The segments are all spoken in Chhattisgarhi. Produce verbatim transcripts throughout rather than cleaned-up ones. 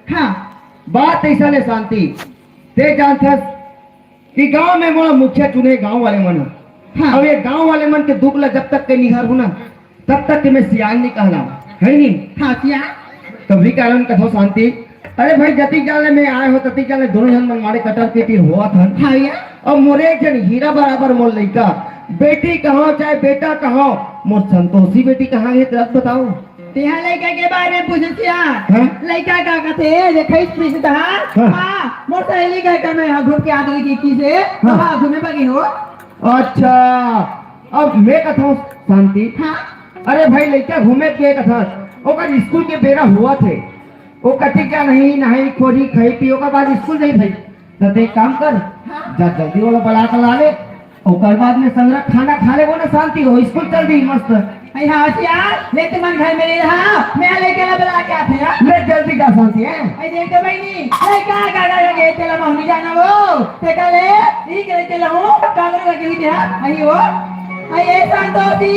हाँ। बात अइसन हे शांति, ते जानथस कि गांव में मोला मुखिया चुने गांव वाले मन ह। हाँ। अब ये गांव वाले मन के दुख ला जब तक के निहारहूं ना, तब तक के मैं सियान नहीं कहलांव, हे नहीं? हाँ, सियान। तभी कारण कथंव शांति, अरे भाई, जतिक जान ले मैं आय हों, ततिक जान ले दोनों झन मन मारे कटर पीटी होवत हन। हाँ भैया। अब मोरे एक झन हीरा बराबर मोर लइका, बेटी कहां चाहे बेटा कहां, मोर संतोषी बेटी कहां हे, तेला बताओ। तेहा लइका के बारे में पूछे सियान। हाँ? लइका का कथे, देखइस पीछे तहां। हाँ। हाँ, मोर सहेली घर का मैं घूम के आ गई थी से, हाँ। हाँ, घूमे बगी हो। अच्छा, अब मैं कथंव शांति। हाँ। अरे भाई, लइका घूमे के कथस, ओकर स्कूल के बेरा होवत हे, ओ कथे क्या नहीं, नहाई खोरी, खाई पी, ओकर बाद स्कूल जाई भाई। त ते एक काम कर, हाँ। जा जल्दी वाला बला के ला ले, ओकर बाद में संगरा खाना खा लेबो ना, शांति हो, स्कूल चल दी मस्त। अरे हाँ, सियान, ले तुमन घर में रहा, मैं लइका ला बला के आथे, हाँ? ले जल्दी जा शांति है। अरे देख तो बहिनी, लइका का का का के तेला महमी जाना वो, ते का ले, ई के तेला हूँ, कांगरू का के हुई दे, हाँ? अरे वो, अरे संतोषी।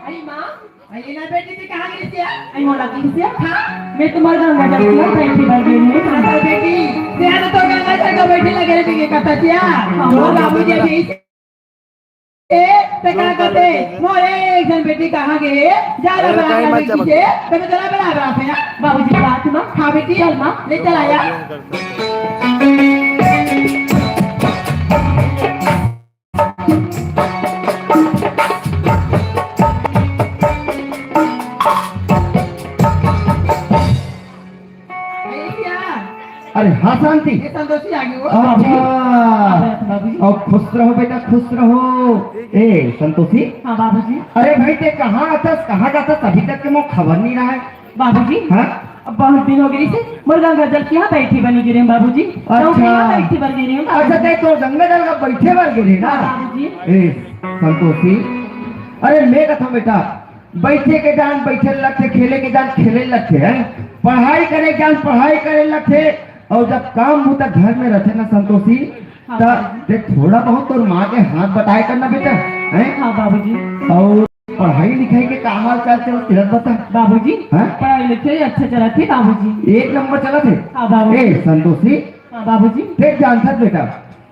अरे माँ, अरे ना बेटी, ते कहाँ गिस या? अरे मोला गिस या? हाँ? मैं तुम्हारे घर में जाती हूँ, बैठी बैठी में। हाँ, तो बेटी, ते तो गंगा जल का बैठी लगे रे, के कहता क्या? हाँ, मोर बाबूजी अभी ए, ते का कहते? मोर एक झन बेटी कहाँ गे? जा ला अरे, बड़ा कहीं मत जा बेटी बच्चा। से, ते मैं चला बड़ा बड़ा से, हाँ? बाबूजी बात ना। हाँ बेटी, चल माँ। ले चला या। अरे हाँ शांति। ये संतोषी आ गई हो। अच्छा। बाबूजी। अब खुश रहो बेटा, खुश रहो। ए संतोषी। हाँ बाबूजी। अरे भाई, ते कहाँ आथस, कहाँ जाथस, अभी तक के मोर खबर नहीं रहा है। बाबूजी। हाँ? अब बहुत दिन हो गए से, मोर गंगा जल के यहाँ बैठी बनी गिरे बाबूजी। अच्छा। तो यहाँ बैठी बन गिरे बाबूजी। अच्छा, ते तो गंगा जल का बैठे बर गिरे ना? हाँ, बाबूजी। ए, संतोषी, अरे मैं कथंव बेटा, बैठे के जान बैठे लगथे, खेले के जान खेले लगथे, हैं? पढ़ाई करे के जान पढ़ाई करे लगथे, और जब काम बूता घर में रहथे ना संतोषी, हाँ, त बाबूजी। देख थोड़ा बहुत तोर माँ के हाथ बटाए करना बेटा, हैं? हाँ बाबूजी। और पढ़ाई लिखाई के का हाल चाल चलत हे, बता। बाबूजी, हाँ? पढ़ाई लिखाई अच्छा चलत हे बाबूजी। एक नंबर चलत हे। हाँ बाबूजी। ए, संतोषी। हाँ बाबूजी। देख जानथस बेटा।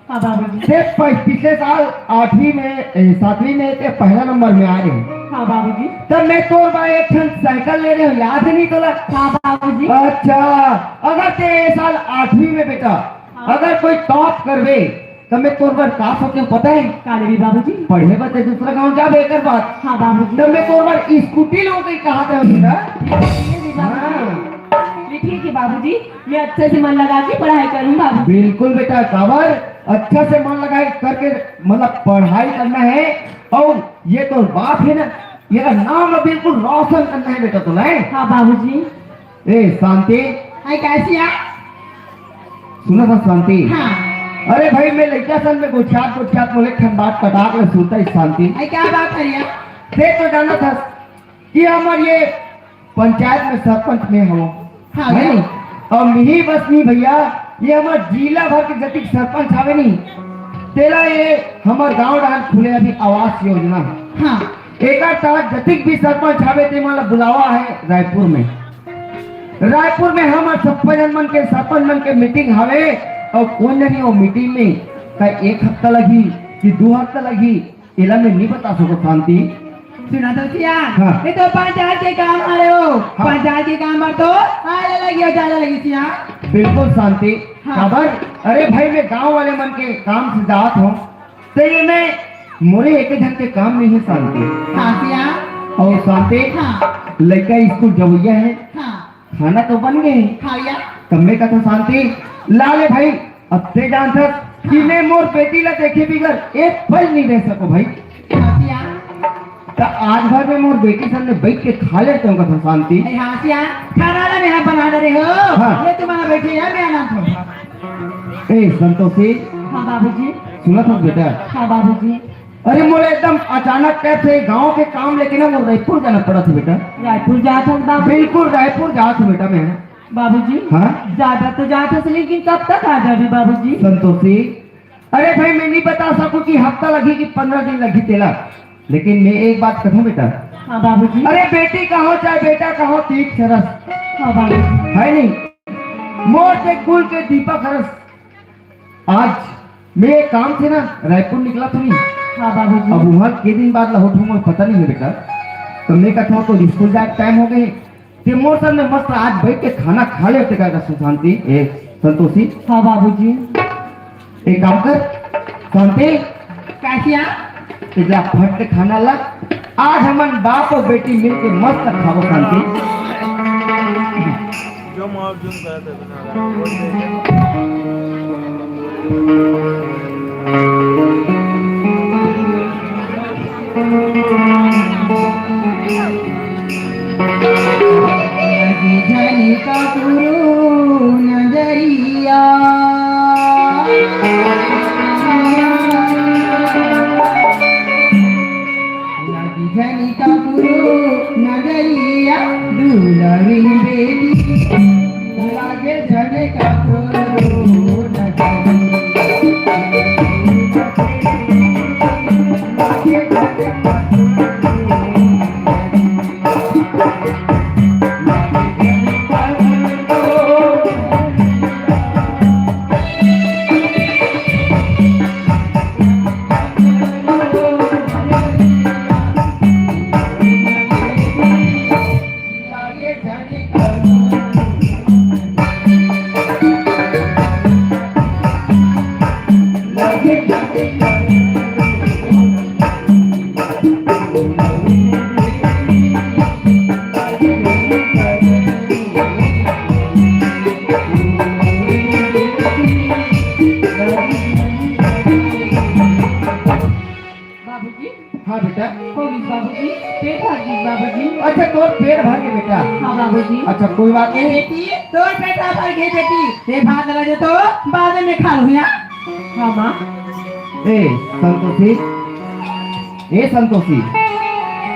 हाँ बाबूजी। देख प-, पिछले साल आठवीं में, ए, सातवीं में ते पहला नंबर में आए रहे। हाँ बाबूजी। तब मैं तोर बर एक ठन साइकिल ले रहे हूँ, याद हे नहीं तोला? हाँ बाबूजी। अच्छा, अगर ते ए साल आठवीं में बेटा, हाँ। अगर कोई टॉप करबे, त मैं तोर बर का सोचे हूँ पता है? का लेबे बाबूजी? पढ़े बर ते दूसरा गाँव जाबे, एकर बात। हाँ बाबूजी। त मैं तोर बर स्कूटी लूँ कहीं कहा था बेटा। ये भी बाबूजी। हाँ। ये ठीक है बाबूजी, मैं अच्छे से मन लगा के पढ़ाई करूँ बाबूजी। बिल्कुल बेटा, काबर अच्छा से मन लगा के करके मतलब पढ़ाई करना है। और ये तोर बाप है ना, ये नाम बिल्कुल रोशन करना है बेटा तोला। हाँ बाबूजी। ए, शांति। हाय, कैसी है? सुनथस शांति? हाँ। अरे भाई, मैं लइका सन में गोठियात, गोठियात मोले एक ठन बात पटाक ले सुनथस शांति। हाय, क्या बात है यार? ते तो जानथस कि हमर ये पंचायत में सरपंच मैं हूँ। हाँ, है भैया। नहीं? और मिही बस नहीं भैया, ये हमर जिला भर के जतिक सरपंच हवे नहीं, तेला ये हमर गांव डाहर खुले अभी आवास योजना। हाँ। एकर तहत जतिक भी सरपंच हवे, ते मन ला बुलावा है रायपुर में। रायपुर में हमर सब्बे झन मन के, सरपंच मन के मीटिंग हवे, और कोन जनी वो मीटिंग में का एक हफ्ता लगही कि दू हफ्ता लगही, एला मैं नहीं बता सको शांति। सुना तो सिया, हाँ। ये तो पंचायत के काम आ रहे हो, हाँ। पंचायत के काम पर तो आए लगी हो, जाने लगी सिया। बिल्कुल शांति। हाँ। काबर? अरे भाई, मैं गांव वाले मन के काम से जात हूँ, तो ये मैं मोरे एक झन के काम नहीं है शांति। हाँ, सिया। और शांति, हाँ। लइका स्कूल जवैया है, हाँ। खाना तो बन गए, हाँ, या। तब मैं कहता शांति, ला ले भाई, अब ते जानथस, कि मैं मोर बेटी ला देखे बिगर एक पल नहीं रह सको भाई। हाँ सिया। त आज भर में मोर बेटी सामने बैठ के खा लेते हो कथा शांति। ए, हाँ सिया, खाना ला मैं बना डरे हो। हाँ। ये तुम्हारा बैठे यार, मैं आना था। ए संतोषी। हाँ बाबूजी। सुना था बेटा? हाँ बाबूजी। अरे मोला एकदम अचानक कैसे गांव के काम लेके ना मोर रायपुर जाना पड़ा था बेटा। रायपुर जात हस बाबू? बिल्कुल रायपुर जात हूँ बेटा मैं। बाबूजी। हाँ? जात हस तो जात हस, लेकिन कब तक आ जाबे बाबूजी? संतोषी, अरे भाई मैं नहीं बता सकूं कि हफ्ता लगही कि पंद्रह दिन लगही तेला, लेकिन मैं एक बात कहूँ बेटा। हाँ बाबूजी। अरे बेटी कहो चाहे बेटा कहो, तीज सरस। हाँ बाबूजी। है नहीं, मोर ते कुल के दीपक हरस। आज मैं एक काम से ना रायपुर निकला था नहीं। हाँ बाबूजी। अब वहाँ के दिन बाद लौटूंगा पता नहीं है बेटा। तो मैं कहता हूँ तो स्कूल जाए टाइम हो गए, ते मोर सामने मस्त आज बैठ के खाना खा ले ते का सुशांति, ए संतोषी। हाँ बाबूजी। एक काम कर शांति। का सिया? ते जा फट के खाना ला, आज हमन बाप और बेटी मिल के मस्त खाबो शांति। जो मार जुम करत है बना रहा है। लगी झनी ककरो नजरिया। लगी झनी ककरो नजरिया, दुलरी बेटी। लगे झनी ककरो नजरिया। बाबूजी। हाँ बेटा। हो गई बाबूजी, पेट भर गई बाबूजी। अच्छा, तोर पेट भर गए बेटा? हाँ बाबूजी। अच्छा, कोई बात नहीं। बेटी, तोर पेट भर गई बेटी, ये भात ला दे तो बाद में खा लूँ या। हाँ माँ। ए संतोषी, ए संतोषी,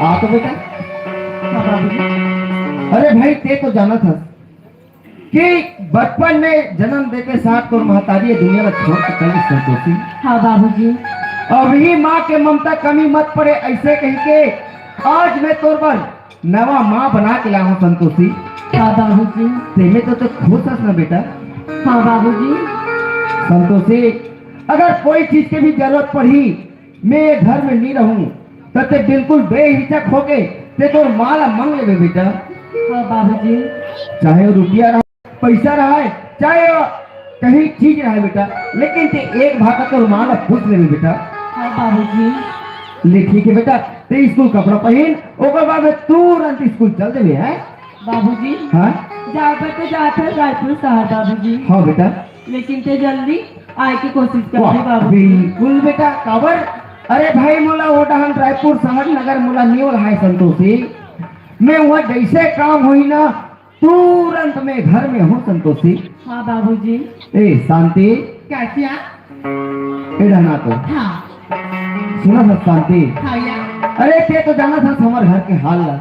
आ तो बेटा। हाँ बाबूजी। अरे भाई, ते तो जाना था कि बचपन में जन्म देते साथ तोर महतारी ये दुनिया ला छोड़ के चली संतोषी। हाँ बाबूजी। अभी माँ के ममता कमी मत पड़े, ऐसे कह के आज मैं तोर बर नवा माँ बना के लाहूँ संतोषी। हाँ बाबूजी। तेमे तो, तो खुश हस ना बेटा? हाँ बाबूजी। संतोषी, अगर कोई चीज के भी जरूरत पड़ी, मैं ये घर में नहीं रहूँ, तो ते बिल्कुल बेहिचक होके ते तोर माँ ला मांग लेबे बेटा। हाँ बाबूजी। चाहे वो रुपया रहा, पैसा रहा है, चाहे वो कहीं चीज रहा है बेटा, लेकिन ते एक बार तोर माँ ला पूछ लेबे बेटा। हाँ बाबूजी। ले ठीक है बेटा, ते स्कूल कपड़ा पहन, ओकर बाद में तुरंत स्कूल चल देबे, हैं? बाबूजी। हाँ? जाबे तो जात है रायपुर शहर बाबूजी। हाँ बेटा। लेकिन ते जल्दी आए की कोशिश कर वाह, दे बाबूजी। बिल्कुल बेटा, काबर? अरे भाई मोला वो डहन रायपुर शहर नगर मोला नहीं ओढ़ाए संतोषी। मैं वहाँ जैसे काम हुई ना, तुरंत मैं घर में हूँ संतोषी। हाँ बाबूजी। ए शांति। क्या किया? ए रहना तो। हाँ। सुना था शांति। हाँ या। अरे ते तो जाना था हमारे घर के हाल ला।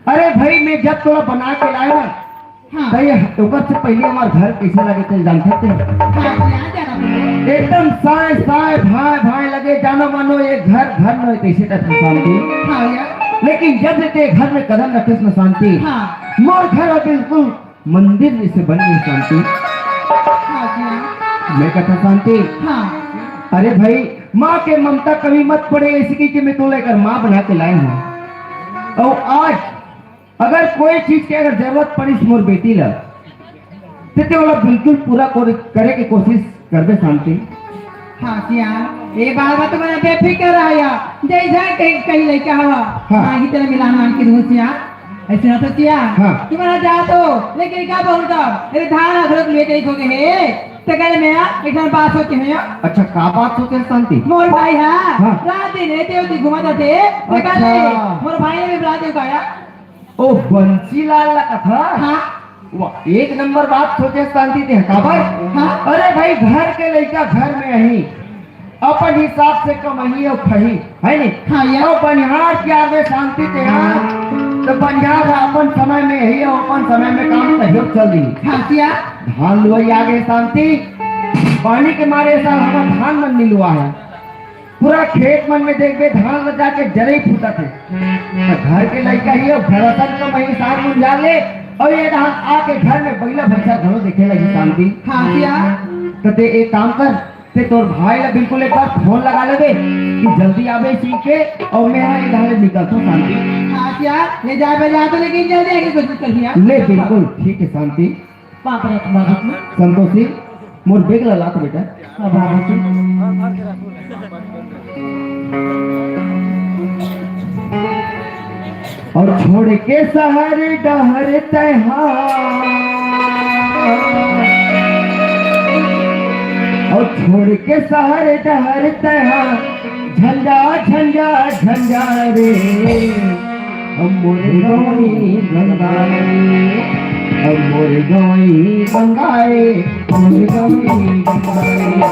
अरे भाई मैं जब तोला बना के लाए ना, हाँ। तो ये ओकर से पहले हमार घर कैसे लगे थे जानते थे? हाँ, हाँ, जाना पड़े। एकदम साए साए भाए भाए लगे, जानो मानो ये घर घर में कैसे टट शांति। हाँ या। लेकिन जब से ते घर में कदम रखे ना शांति, हाँ। मोर घर अब बिल्कुल मंदिर जैसे बन गए शांति। हाँ जी, हाँ। मैं कहता शांति। हाँ। अरे भाई, माँ के ममता कमी मत पड़े, इसकी कि मैं तो लेकर माँ बना के लाए हूँ। और आज अगर कोई चीज के अगर जरूरत पड़िस मोर बेटी ला, ते ते ओला बिल्कुल पूरा कोर-, करे के कोशिश करबे शांति। हाँ सिया, ये बात, बात तुम्हारा बेफिक्र रहा या, जैसा कहीं, कहीं लेके आवा, हाँ। मांगी तेरा मिला मांग के दूँ सिया, ऐसे ना तो सिया, हाँ। तुम्हारा जा तो, लेकिन क्या बोलता, अरे धान अखरत लेके ही खो गए हे, तेकर में एक ठन बात सोचे हे। अच्छा, का बात सोचे हे शांति? मोर भाई हा, हाँ। रात दिन ए तेवती घूमत रथे। तेकर अच्छा। ले मोर भाई ने भी बुला दे का या। ओ, बंसीलाल ला कथा? हाँ। वाह, एक नंबर बात सोचे शांति ते, काबर? हाँ। अरे भाई, घर के लइका घर में अही, अपन हिसाब से कमही अउ खही, है नी? हाँ, या। अउ बनिहार के आगे शांति ते, हाँ, त बनिहार ह अपन समय में ही अउ अपन समय में काम कहियो चल दी। हाँ, या। धान लुवई आगे शांति, पानी के मारे ए साल हमर धान मन नी लुवा हे। पूरा खेत मन में देखबे, धान ल जाके जरई फूटत हे। त घर के लइका ही अउ घर असन कमही साग मुंजा ले, अउ ए धान आके घर में बइला भैंसा घलो देखे लगी शांति। हाँ, या। त ते एक काम कर, ते तोर भाई ला बिल्कुल एक बार फोन लगा लेबे कि जल्दी आबे सीख के, अउ मैं हा इधर ले निकलत हूँ शांति। हाँ, या, ले जाबे जा तो, लेकिन जल्दी आके कोशिश करिया। ले, बिल्कुल ठीक है शांति। बाप रे, बाप रे। संतोषी, मोर bag ला लात बेटा। हाँ, बाबूजी। अउ छोड़ के शहर डहर तैहा, अउ छोड़ के शहर डहर तैहा, झंझा, झंझा, झंझा रे। हम मोर गवई गंगा रे, हम मोर गवई गंगा रे, मोर गवई गंगा रे।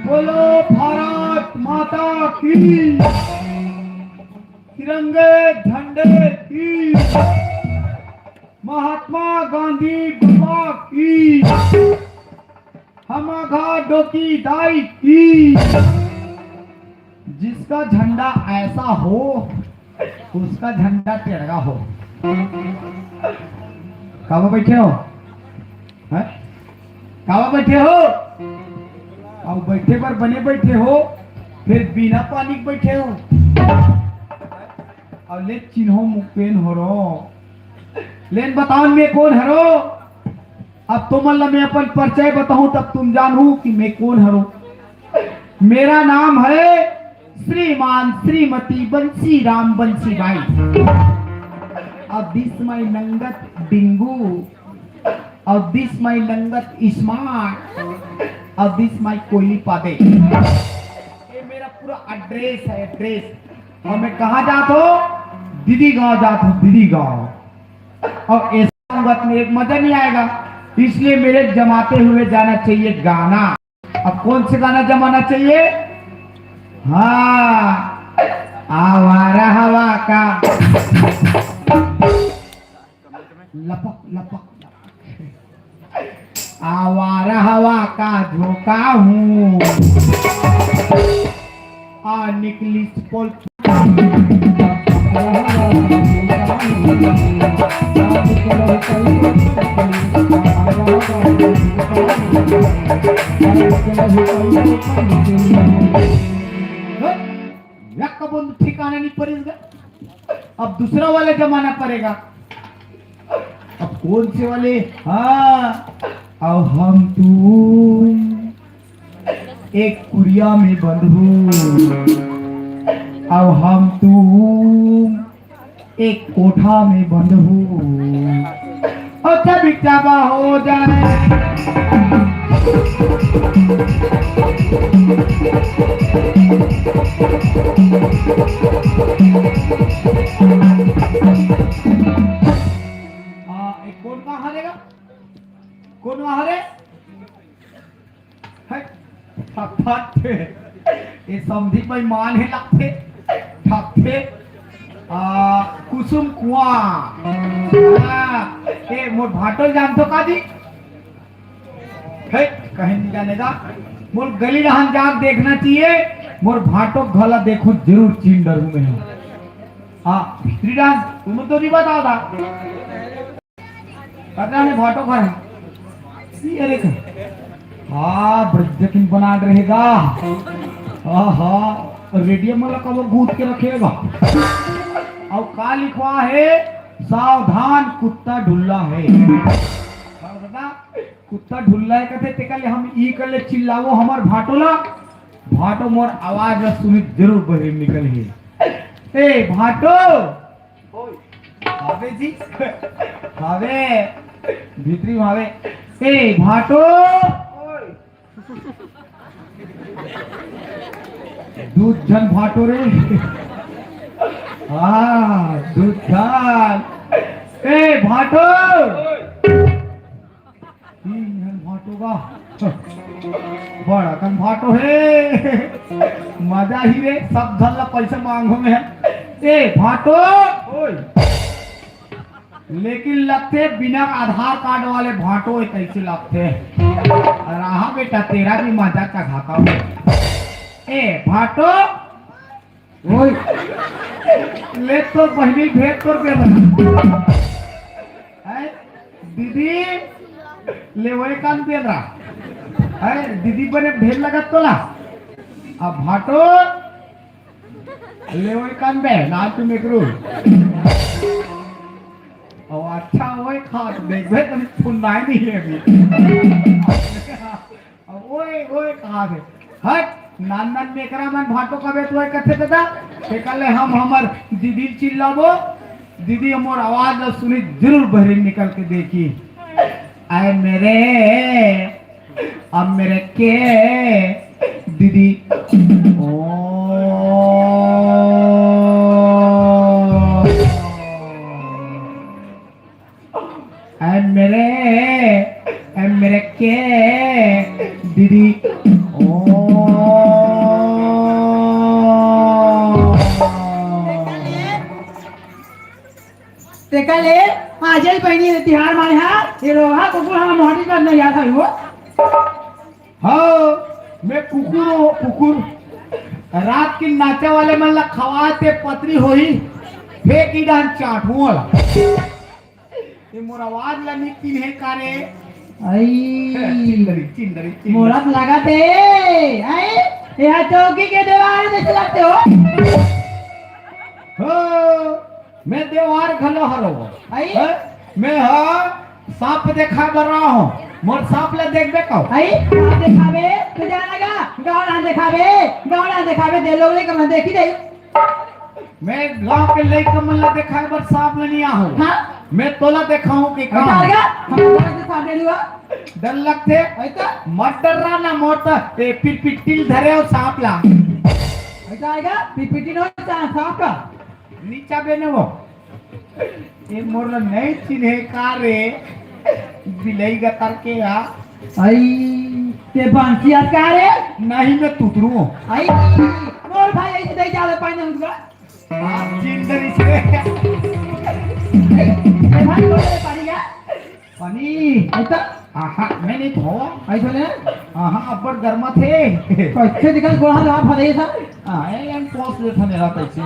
बोलो भारत माता की, तिरंगे झंडे की, महात्मा गांधी बाबा की, हमाघा डोकी दाई की। जिसका झंडा ऐसा हो, उसका झंडा टेढ़ा हो। काबर बैठे हो? हैं? काबर बैठे हो? अउ बैठे बर बने बैठे हो, फेर बिना पानी के बैठे हो। अउ ले चिन्हो मुकेन हरो। लेन बताओ मैं कोन हरो? अब तुमन ला मैं अपन परिचय बताहूं, तब तुम जानहू कि मैं कोन हरो। मेरा नाम है श्रीमान श्रीमती बंसीराम बंसीबाई। अब दिस माई नंगत डिंगू, अब दिस माई नंगत स्मार्ट, अब दिस माई कोयली पादे। ये मेरा पूरा address है, address। अउ मैं कहाँ जात हो? दीदी गांव जात हो, दीदी गांव। अउ ऐसा संगत में एक मजा नहीं आएगा, इसलिए मेरे जमाते हुए जाना चाहिए गाना। अब कौन से गाना जमाना चाहिए? हाँ, आवारा हवा का लपक लपक लपक। आवारा हवा का झोंका हूँ। आ निकली पोल। यक्का बंद ठिकाना नहीं पड़ेगा। अब दूसरा वाला जमाना पड़ेगा। अब कौन से वाले? हाँ, अब हम तुम एक कुरिया में बंद हो, अब हम तुम एक कोठा में बंद हो, और तब तबाह हो जाए। हाँ, एक कौन कहाँ हरेगा? कौन वहाँ रे? फट, फट। ये समधी बेईमान हे लगथे। ठकथे। आ, कुसुम कुआं। आ, ए, मोर भाटो ल जानथो का जी? हे, कहीं नहीं जाने का। मोर गली रहन जाके देखना चाहिए। मोर भाटो घला देखो जरूर चिन डरू में है। हाँ, भीतरी डांस, तुम तो नहीं बता था। पता नहीं भाटो घर है। ये देख। हाँ, ब्रजकिन बना रहेगा। हाँ, हाँ, रेडियो में लगा वो गूंथ के रखेगा। और का लिखवा है? सावधान कुत्ता ढुल्ला है। का बता? कुत्ता ढुल्ला है कहते, तेकर ले हम ई कर ले चिल्लावो हमर भाटो ला। भाटो मोर आवाज ला सुनी जरूर बहिर निकल ही। ए भाटो, हावे जी। हावे। भीतरी में हावे। ए, भाटो। दू झन भाटो रे। हाँ, दू झन। ए, भाटो। तीन झन भाटो बा। बड़ा कन भाटो हे। मजा ही रे, सब झन ला पैसा मांगो में। ए, भाटो। ओए। लेकिन लगथे बिना आधार कार्ड वाले भाटो हे, कैसे लगथे? रहा बेटा, तेरा भी मजा चखाता हूँ। ए, भाटो। ओए। ले तो बहिनी भेज तोर बेरा। हैं? दीदी, ले ओए कान बेरा। हैं? दीदी बने ढेर लगत तोला। अब भाटो, ले ओए कान बे, नाल तू मेकरू। अब अच्छा ओए खात देखबे, तनी फुन्नाए नहीं है अभी। अब ओए, ओए कहा दे। हट, नान नान मेकरा मन भाटो कबे तो ओए कथे दादा। ते कहले हम हमर दीदी चिल्लाबो, दीदी हमर आवाज ला सुनी जरूर बहरी निकल के देखी। आए मेरे, अब मेरे के दीदी। ओ। ऐ मेरे, ऐ मेरे के दीदी। ओ। तेकर ले, आजल बहिनी तिहार माने हा, ये रोहा कुकुर हा मोहरी कर नहीं आता हो। हाँ, मैं कुकुर हूँ, कुकुर। रात के नाचे वाले मन ला खवाए ते पतरी होही, फेंक ही डान चाटू वाला। ये मोर आवाज ला नी चिन्हे का रे? आई। चिंदरी, चिंदरी, चिंदरी। मोरत लगा ते। आई, ये हा चौकी के दीवार जैसे लगते हो। हो, मैं देवार घलो हरो। आई। हैं? मैं हा सांप देखा बर रहा हूँ। मोर सांप ला देखबे कहो। आई, सांप देखाबे, तो जाना गा। गाँव ना देखाबे, गाँव ना देखाबे, दे लोग ले कम देखी दे। मैं गांव के लइका मन ला देखाए बर सांप ले नहीं आहूं। हाँ? मैं तोला देखाऊं कि का? हटा लगा, हम लोग से सांप ले लुआ। डर लगथे? ऐसा? मत डर रहा ना मोर त, ए, पिटपिटिल धरे हो सांप ला। ऐसा आएगा? पिटपिटिल हो सा-, सांप का? नीचा बेने वो। ए मोर ला नहीं चिन्हे का रे? बिलई गतर के या। आई, ते बांसी आज का रे? नहीं, मैं तुतरू हूँ। आई, मोर भाई ऐसे दे जा ले पानी उनका। आप चिंता नहीं से। ए भाई, बोल रे पानी का? पानी। ऐसा? आहा, मैं नहीं धोवा। ऐसा ले? आहा, अब्बड़ गर्मा थे। कैसे दिखा गोहा ला भरे सा? हाँ, ए, हम पोस ले थाने रात ऐसे।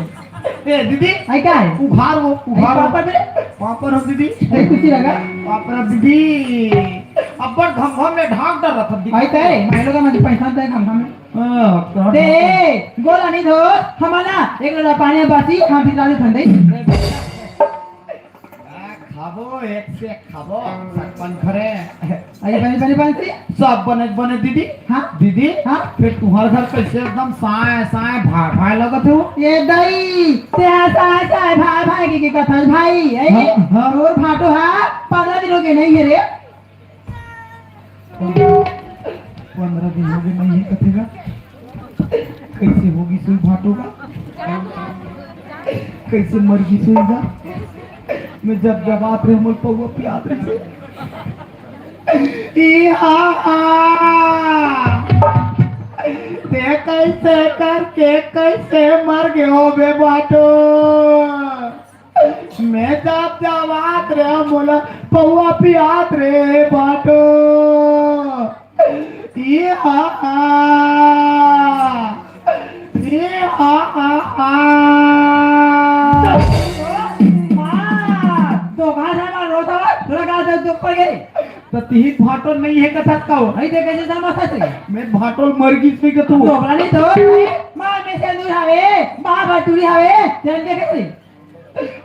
ए, दीदी। आई का है? उघार वो, आई उघार वो। पापड़ दे। पापड़ हो दीदी। आई कुछ लगा? पापड़ दीदी। अब्बड़ घम घम में ढाक डर रहा था दीदी। आई का है? मैं लोग का मुझे पैसा दे घम घम में। हाँ, तो दे, गोला नहीं धो, हमारा एक लोटा पानी बासी, हम भी लालू ठंडे। आ, खाबो, एक से एक खाबो, सरपंच घरे। अरे, बने, बने, बने से? सब बने, बने, दीदी। हाँ? दीदी? हाँ? फिर तुम्हारे घर कैसे एकदम साए, साए, भाए, भाए लगत हो? ये दाई, ते हाँ साए, साए, भाए, भाए, के, के कथन भाई, है? हाँ, हाँ। और भाटो हा, पंद्रह दिन हो गए नहीं है रे। पंद्रह दिन हो गए नहीं है कथेगा। कैसे होगी सुई भाटो का? कैसे मर गई सुई का? मैं जब जब आत रहे मोर पौवा पियात रहे। ई हा हा। ते कइसे करके कइसे मर गे होबे भाटो? मैं जात जावात रे मोला पौवा पियात रे भाटो। ये हा हा। ये हा हा हा। तो कहाँ से मार रोता है? थोड़ा कहाँ से दुख पड़ गई? त तिही भाटो नइ हे कथस का हो? अई दे कइसे समझत हे? मैं भाटो मर गिस नइ कथों। डोकरा नइ तो, माँ में सेंदूर हवे, माँ भटूरी हवे, जान के कइसे?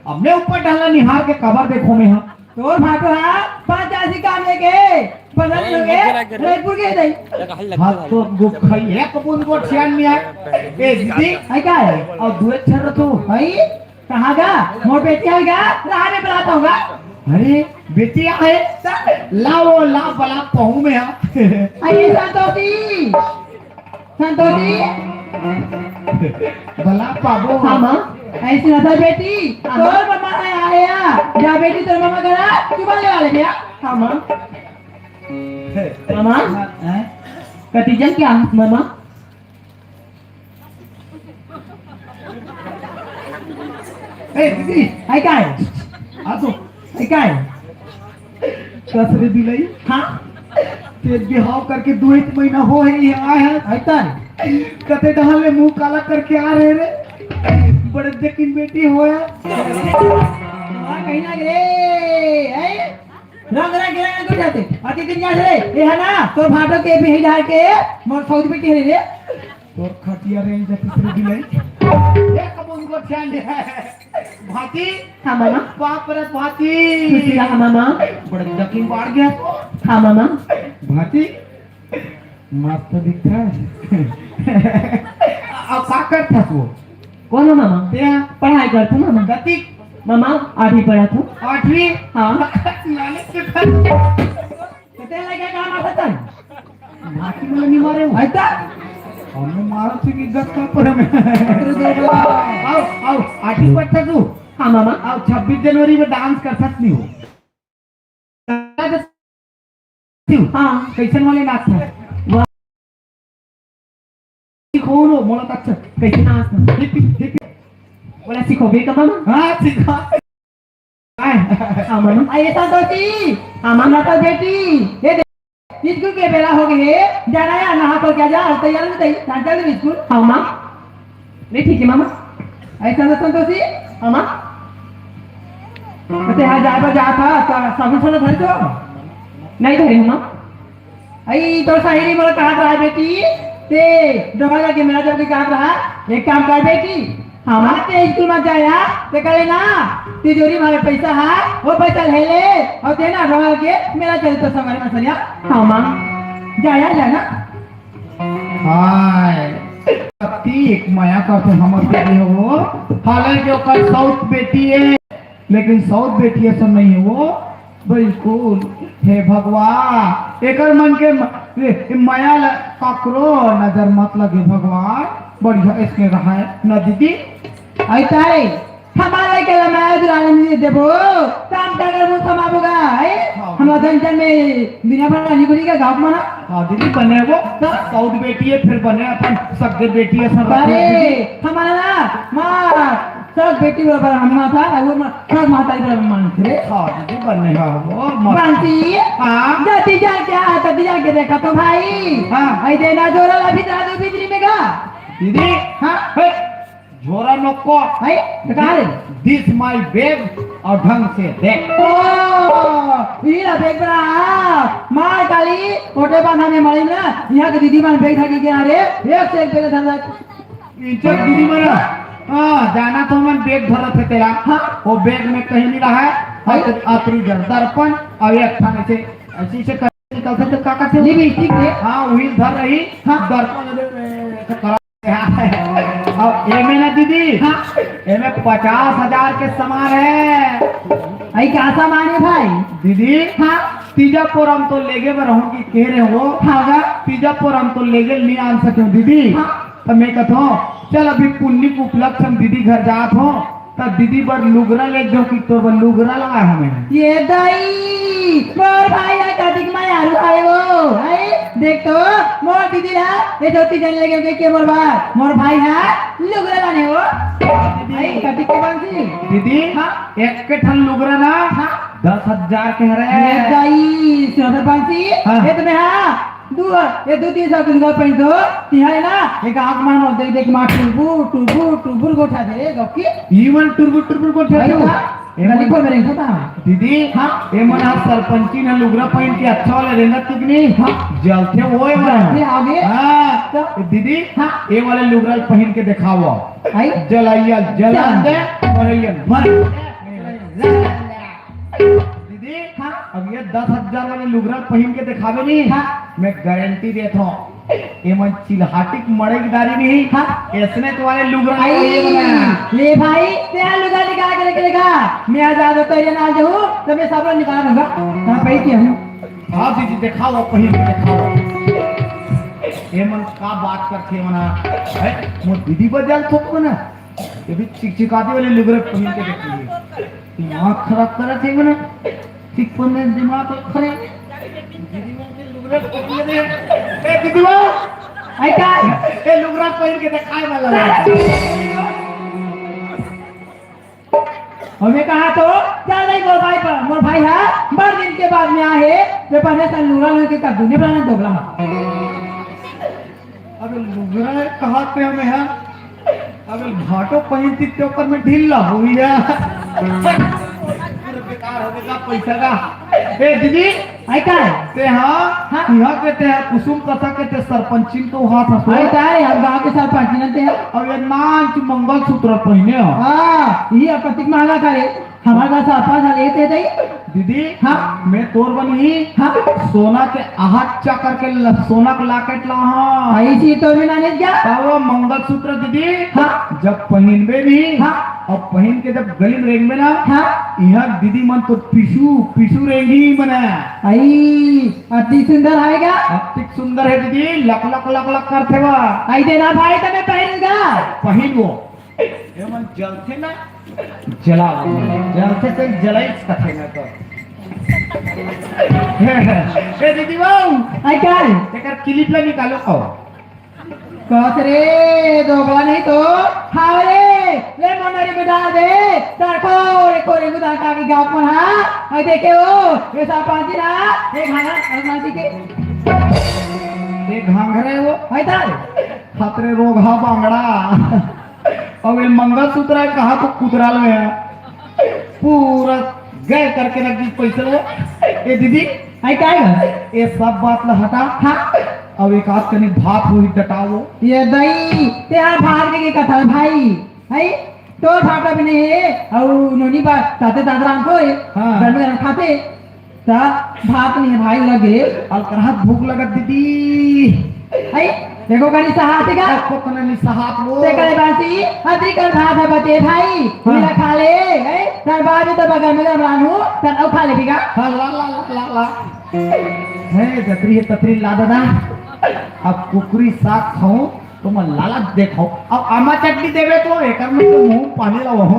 अब मैं ऊपर डाला निहार के कबर देखों मैं हा। तोर भाटो हा, पाँच चार सी काम लेके, बदल ए, लोगे, लगे, लगे। रायपुर के दई। हाथ तो गुप खाई, एक बूंद गोठ सियान नइ आय। ए, दीदी। अई का हे? अउ दुए छर तो। अई? कहाँ गा? मोर बेटी आय गा? राह में बलात हों गा। अरे, बेटी आय? ला वो, ला बलात तो हूँ मैं हा। अरे संतोषी, संतोषी। बलात पाबो। हाँ माँ। अइसे ना था बेटी, हाँ, माँ। तोर ममा आय, आय। जा बेटी, तोर ममा करा, तू बले वाले भैया। हाँ माँ। मामा, हैं? कति जन के आहस मामा? ए, दीदी। अई का हे? आ तो। अई का हे? कस रे बिलई? हाँ? ते बिहाव करके दू एक महीना हो हे, ये आय हे। अई का हे? कते डहर ले मुँह काला करके आ रहे रे। बड़े जकिन बेटी होय। हाँ, कहीं ना रे। ए? रंग रंग रंग को जाते। अति दिन जा रे। ए हा ना, तोर भाटो के भी ही डाल के, मोर सौत बेटी हे रे। तोर खटिया रे, इज्जत से बिलई। ए, कब उनको ध्यान दे। भांची। हाँ, मामा। बाप रे, भांची। खुशी रहा, मामा। बड़े जकिन बाढ़ गे। हाँ, मामा। भांची, मस्त दिखत हे। अब का करत हस वो? कोन हो, मामा? तें? पढ़ाई करत हों, मामा। कतिक? मामा, आठवीं पढ़त हों। आठवीं? हाँ। नानी के घर। तो तें लइका का मारत हस? भांची मोला नइ मारे हो। अई त? हमने मारा थी कि गत का पर में। अउ, अउ, आठवीं पढ़त हस तू? हाँ, मामा। अउ, छब्बीस जनवरी में dance करत हस नहीं हो? हाँ। कइसन वाले नाचत हस? वाह। सिखो लो, मोला तो अच्छा। कइसे नाचत हस? Hip, hip. मोला सिखोबे का मामा? हाँ, सिखा। हाँ, मामा। अई संतोषी, हाँ, मामा। तो बेटी, ये देख, स्कूल के बेरा हो गे हे, जाना हे, नहा धो के आ जा, अउ तैयार हो जा, चल चल स्कूल। हाँ, माँ। नहीं, ठीक हे, मामा। अइसे ना संतोषी, हाँ, माँ। तें हा जाय बर जात हस, त साबुन सोना धरे तो? नहीं धरे हँव, माँ। अई, तोर सहेली मोला कहत रहा बेटी, तें डोंगरगढ़ के मेला जाबे कहत रहा, एक काम कर बेटी, हाँ, माँ। तें स्कूल मत जाया, तें करे ना, तिजोरी में पइसा हे, वो पइसा ले ले, अउ तें ना डोंगरगढ़ के मेला चल तो संगवारी मन संग। हाँ, माँ। जाया, जाना। हाय, अति एक मया करथे हमर दीदी हो। हालांकि ओकर सौत बेटी हे, लेकिन सौत बेटी असन नइ हे वो। बिल्कुल। हे भगवान, एकर मन के म-, ए, ए, मया ल ककरो नजर मत लगे भगवान। बढ़िया इसने रहा है ना दीदी? अई ताई, हमर लइका ला मया दुलार नइ देबो, त हम काकर मुँह समाबो गा, हे? हाँ। हमर धन धन में बिना बना निकुली का गाँव मना। हाँ दीदी, बने वो, त? सौत बेटी हे, फिर बने अपन सगे बेटी असन रखे अरे, दीदी। हमर ना, माँ, सौत बेटी बराबर हम माँ था, वो माँ, सब महतारी बराबर मानथे। हाँ दीदी, बने हा वो, मस्त। बंसी, हाँ। जल्दी जाके आ, जल्दी जाके देखा तो भाई। हाँ। अई दे ना जोरा ला भीतरा दो भीतरी में गा। दीदी, हाँ। हे, झोरा नोको। है, तो कहाँ रे? This my bag और ढंग से देख। ओ, ये ला देख रहा। मार काली, कोटे बांधा में मरी ना, यहाँ के दीदी मन bag धर के गया रे, एक से एक bag धर रहा। इंचक दीदी मन, हाँ, जाना तो मन bag धरत हे तेला। हाँ। वो bag में कहीं नहीं रहा है। हाँ। अतरी, अतरी जर दर्पण, अउ एक ठन ऐसे, ऐसे, ऐसे कर निकलथे त का कथे? लिपस्टिक दे। हाँ, उही धर रही। हाँ। दर्पण दे, ऐसे करा। अउ एमे ना दीदी, हाँ। एमे पचास हजार के सामान हे। अई का सामान हे भाई? दीदी, हाँ। तीजा पोरम तो लेगे बर हूँ कि कह रहे हो। हाँ गा। तीजा पोरम तो लेगे नइ आन सके हूँ दीदी। हाँ। त मैं कथों, चल अभी पुन्नी के उपलक्ष्य में दीदी घर जात हूँ। त दीदी बर लुगरा ले देहूँ कि तोर बर लुगरा लाय हँव मैं। ये दाई, मोर भाई ह कतिक मयारू हवे वो, हैं? देख तो, मोर दीदी ला ये धोती जन लेगे के, के मोर बा, मोर भाई हा लुगरा लाने हो। दीदी। भाई, कति के बांसी? दीदी, हाँ? एक के ठन लुगरा ना, हाँ? दस हजार के हरे। ये दाई, सोना बांसी? हाँ। ये तो मैं, हाँ, दू, ये दू तीन सौ के लुगरा पहन दो, तिहाई ना, एक आंख मार मोर देख, देख मार, टुरबुर, टुरबुर, टुरबुर गोठा दे, गपकी। ई मन टुरबुर, टुरबुर गोठा अरे दे। वाह। ए मन गली को मेरे को था। दीदी, हाँ? ए मन आज सरपंची ना लुगरा पहन के अच्छा वाला रेंगत कि नहीं? हाँ। जलथे वो ए मन। जलथे आगे। हाँ। तो? दीदी, हाँ। ए वाले लुगरा पहन के दिखाओ। आई? जलैया, जलन दे, मरैया, मर। दीदी, हाँ। अब ये दस हजार वाले लुगरा पहन के दिखावे नहीं, हाँ। मैं गारंटी देता हूँ। एमन चिल्हाटी के मड़ई के दारी नहीं। हाँ। ऐसने तो वाले लुगरा आई, ये बना। ले भाई, तेरा लुगरा निकाल के लेके लेगा। मैं आज आदो तो ये ना जाऊँ, तो मैं सब लोग निकाल दूंगा। हाँ भाई, क्या हूँ? हाँ दीदी, दिखाओ, पहिन के दिखाओ। एमन का बात करथे मना? है, मोर दीदी बजाल थोक मना। ये भी चिकचिकाती वाले लुगरा पहिन के देखिए। दिमाग खराब करत हे मना। ठीक पर में दिमाग खराब। दीदी बा के लुगरा पहिर के दे। ए, दीदी बा। आई का? ए, लुगरा पहिर के देखाए वाला है। अउ मैं कहा तो, चल नहीं मोर भाई पर, मोर भाई हा, बड़ दिन के बाद में आहे, ते पहले से लुगरा लेके कर दुनिया बनाने दोगला। अबे लुगरा कहा पे हमें हा? अबे भाटो पहिनती के ऊपर में ढीला हुई है। पूरा बेकार हो गया पैसा का। ए दीदी, आई का है? ते हाँ, हाँ। यहाँ के ते कुसुम कथा के ते सरपंचिन तो हाथ हंसो। आई का है? हम गांव के सरपंचिन ते हैं। अब ये नाच मंगलसूत्र पहिने हो। हाँ, ये प्रतीक महंगा करे। हमारे पास आपा था लेते थे। दीदी, हाँ। मैं तोर बनी। हाँ। सोना के आहट चाकर के ल-, सोना के लॉकेट ला, हाँ। ऐसी तो भी ना नहीं क्या? तब वो मंगलसूत्र दीदी, हाँ। जब पहिनबे भी, हाँ। अब पहिन के जब गली में रेंगबे ना, हाँ। यहाँ दीदी मन तो पिसू, पिसू रेंगी मना। आई, अति सुंदर आएगा। अति सुंदर है दीदी, लक लक लक लक करथे वा। आई देना भाई, तने पहिनगा। पहिन वो। एमन जलथे ना, जला, जलथे ते जलाइस कथे ना तो। ए दीदी बाबू, आई का है? तेकर क्लिप ला निकालो, आओ। कस रे, दोगला नहीं तो, हाव रे, ले मोनरी में डाल दे, तार कोरे कोरे गुदा का की गाँव पर हा, आई देखे हो, ये सब पांची ना, ये घाना, ये पांची के। ये घांघरे वो, आई तार। खतरे रोगहा बांगड़ा। अब ये मंगलसूत्र है, कहा तो कुतराल में है। पूरा गए करके रख दी पैसे वो। ए दीदी, आई का है? ये सब बात ला हटा। हाँ। अब एक आध कनी भात होही डटाओ। ये दई, ते हाँ भात के कथा भाई, है? तो भाटा भी नहीं है, और नोनी बात, ताते दादरा हमको है। हाँ। घर में खाते। त भात नहीं भाई लगे। अलकरहा भूख लगत दीदी। आई, देखो कनी सहात का? देखो कनी सहात वो। ते करे बासी, अदरी कर भात है बचे भाई। हाँ। मेरा खा ले, है? तर बाद में तो बगल में रानू, तर अब खा ले भी का? हाँ, ला, ला, ला, ला, ला। है, जतरी है, ततरी ला दादा। अब कुकरी साग खाऊं, तो मैं लालच देखो। अब आमा चटनी देवे तो एकर में तो मुंह पानी लाओ हो।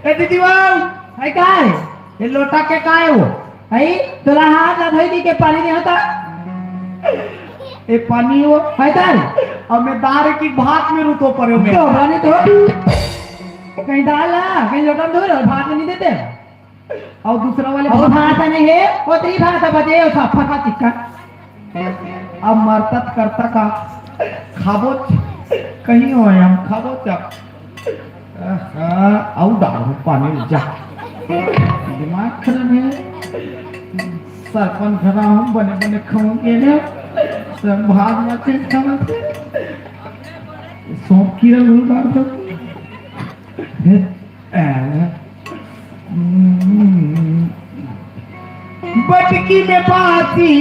ए दीदी बाबू, है का है? ये लोटा के का है वो? आई, तोला हाथ ला धोई दी के पानी नहीं होता। ए पानी वो? है तार? अब मैं दार की भात में रुतो पड़े मैं। तो पानी तो कहीं दाल ला, कहीं लोटा में धो रहे, भात में नहीं देते। और दूसरा वाले और भात भात नहीं है, वो तेरी भात है, बचे, वो सब फटा चिक्का। अब मरतत करता का खाबो च-, कहीं हो हम खाबो च-, आहा, आऊ डाल हूँ पानी में जा। दिमाग खराब है। सरपंच खड़ा हूँ, बने बने खाऊंगे ना। सब भाग मत खाना। सौंप की रंग डाल दो। बटकी में बाती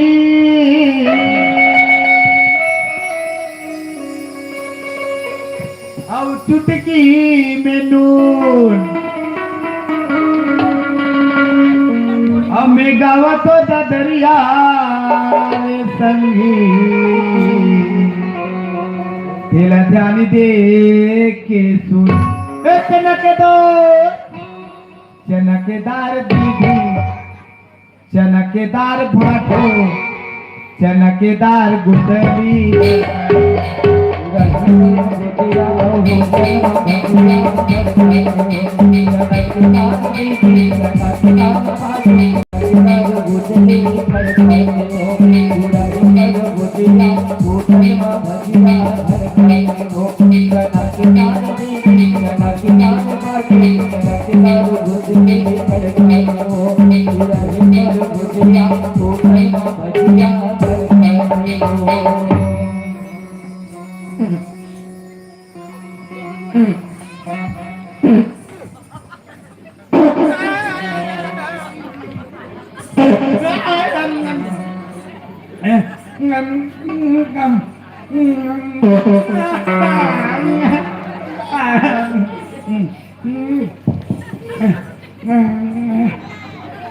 और चुटकी में नून। में गावत ददरिया रे संगी, तेला ध्यान दे के सुन। ए चनकदार, चनकदार दीदी, चनकदार भाटो, चनकदार गुदरी।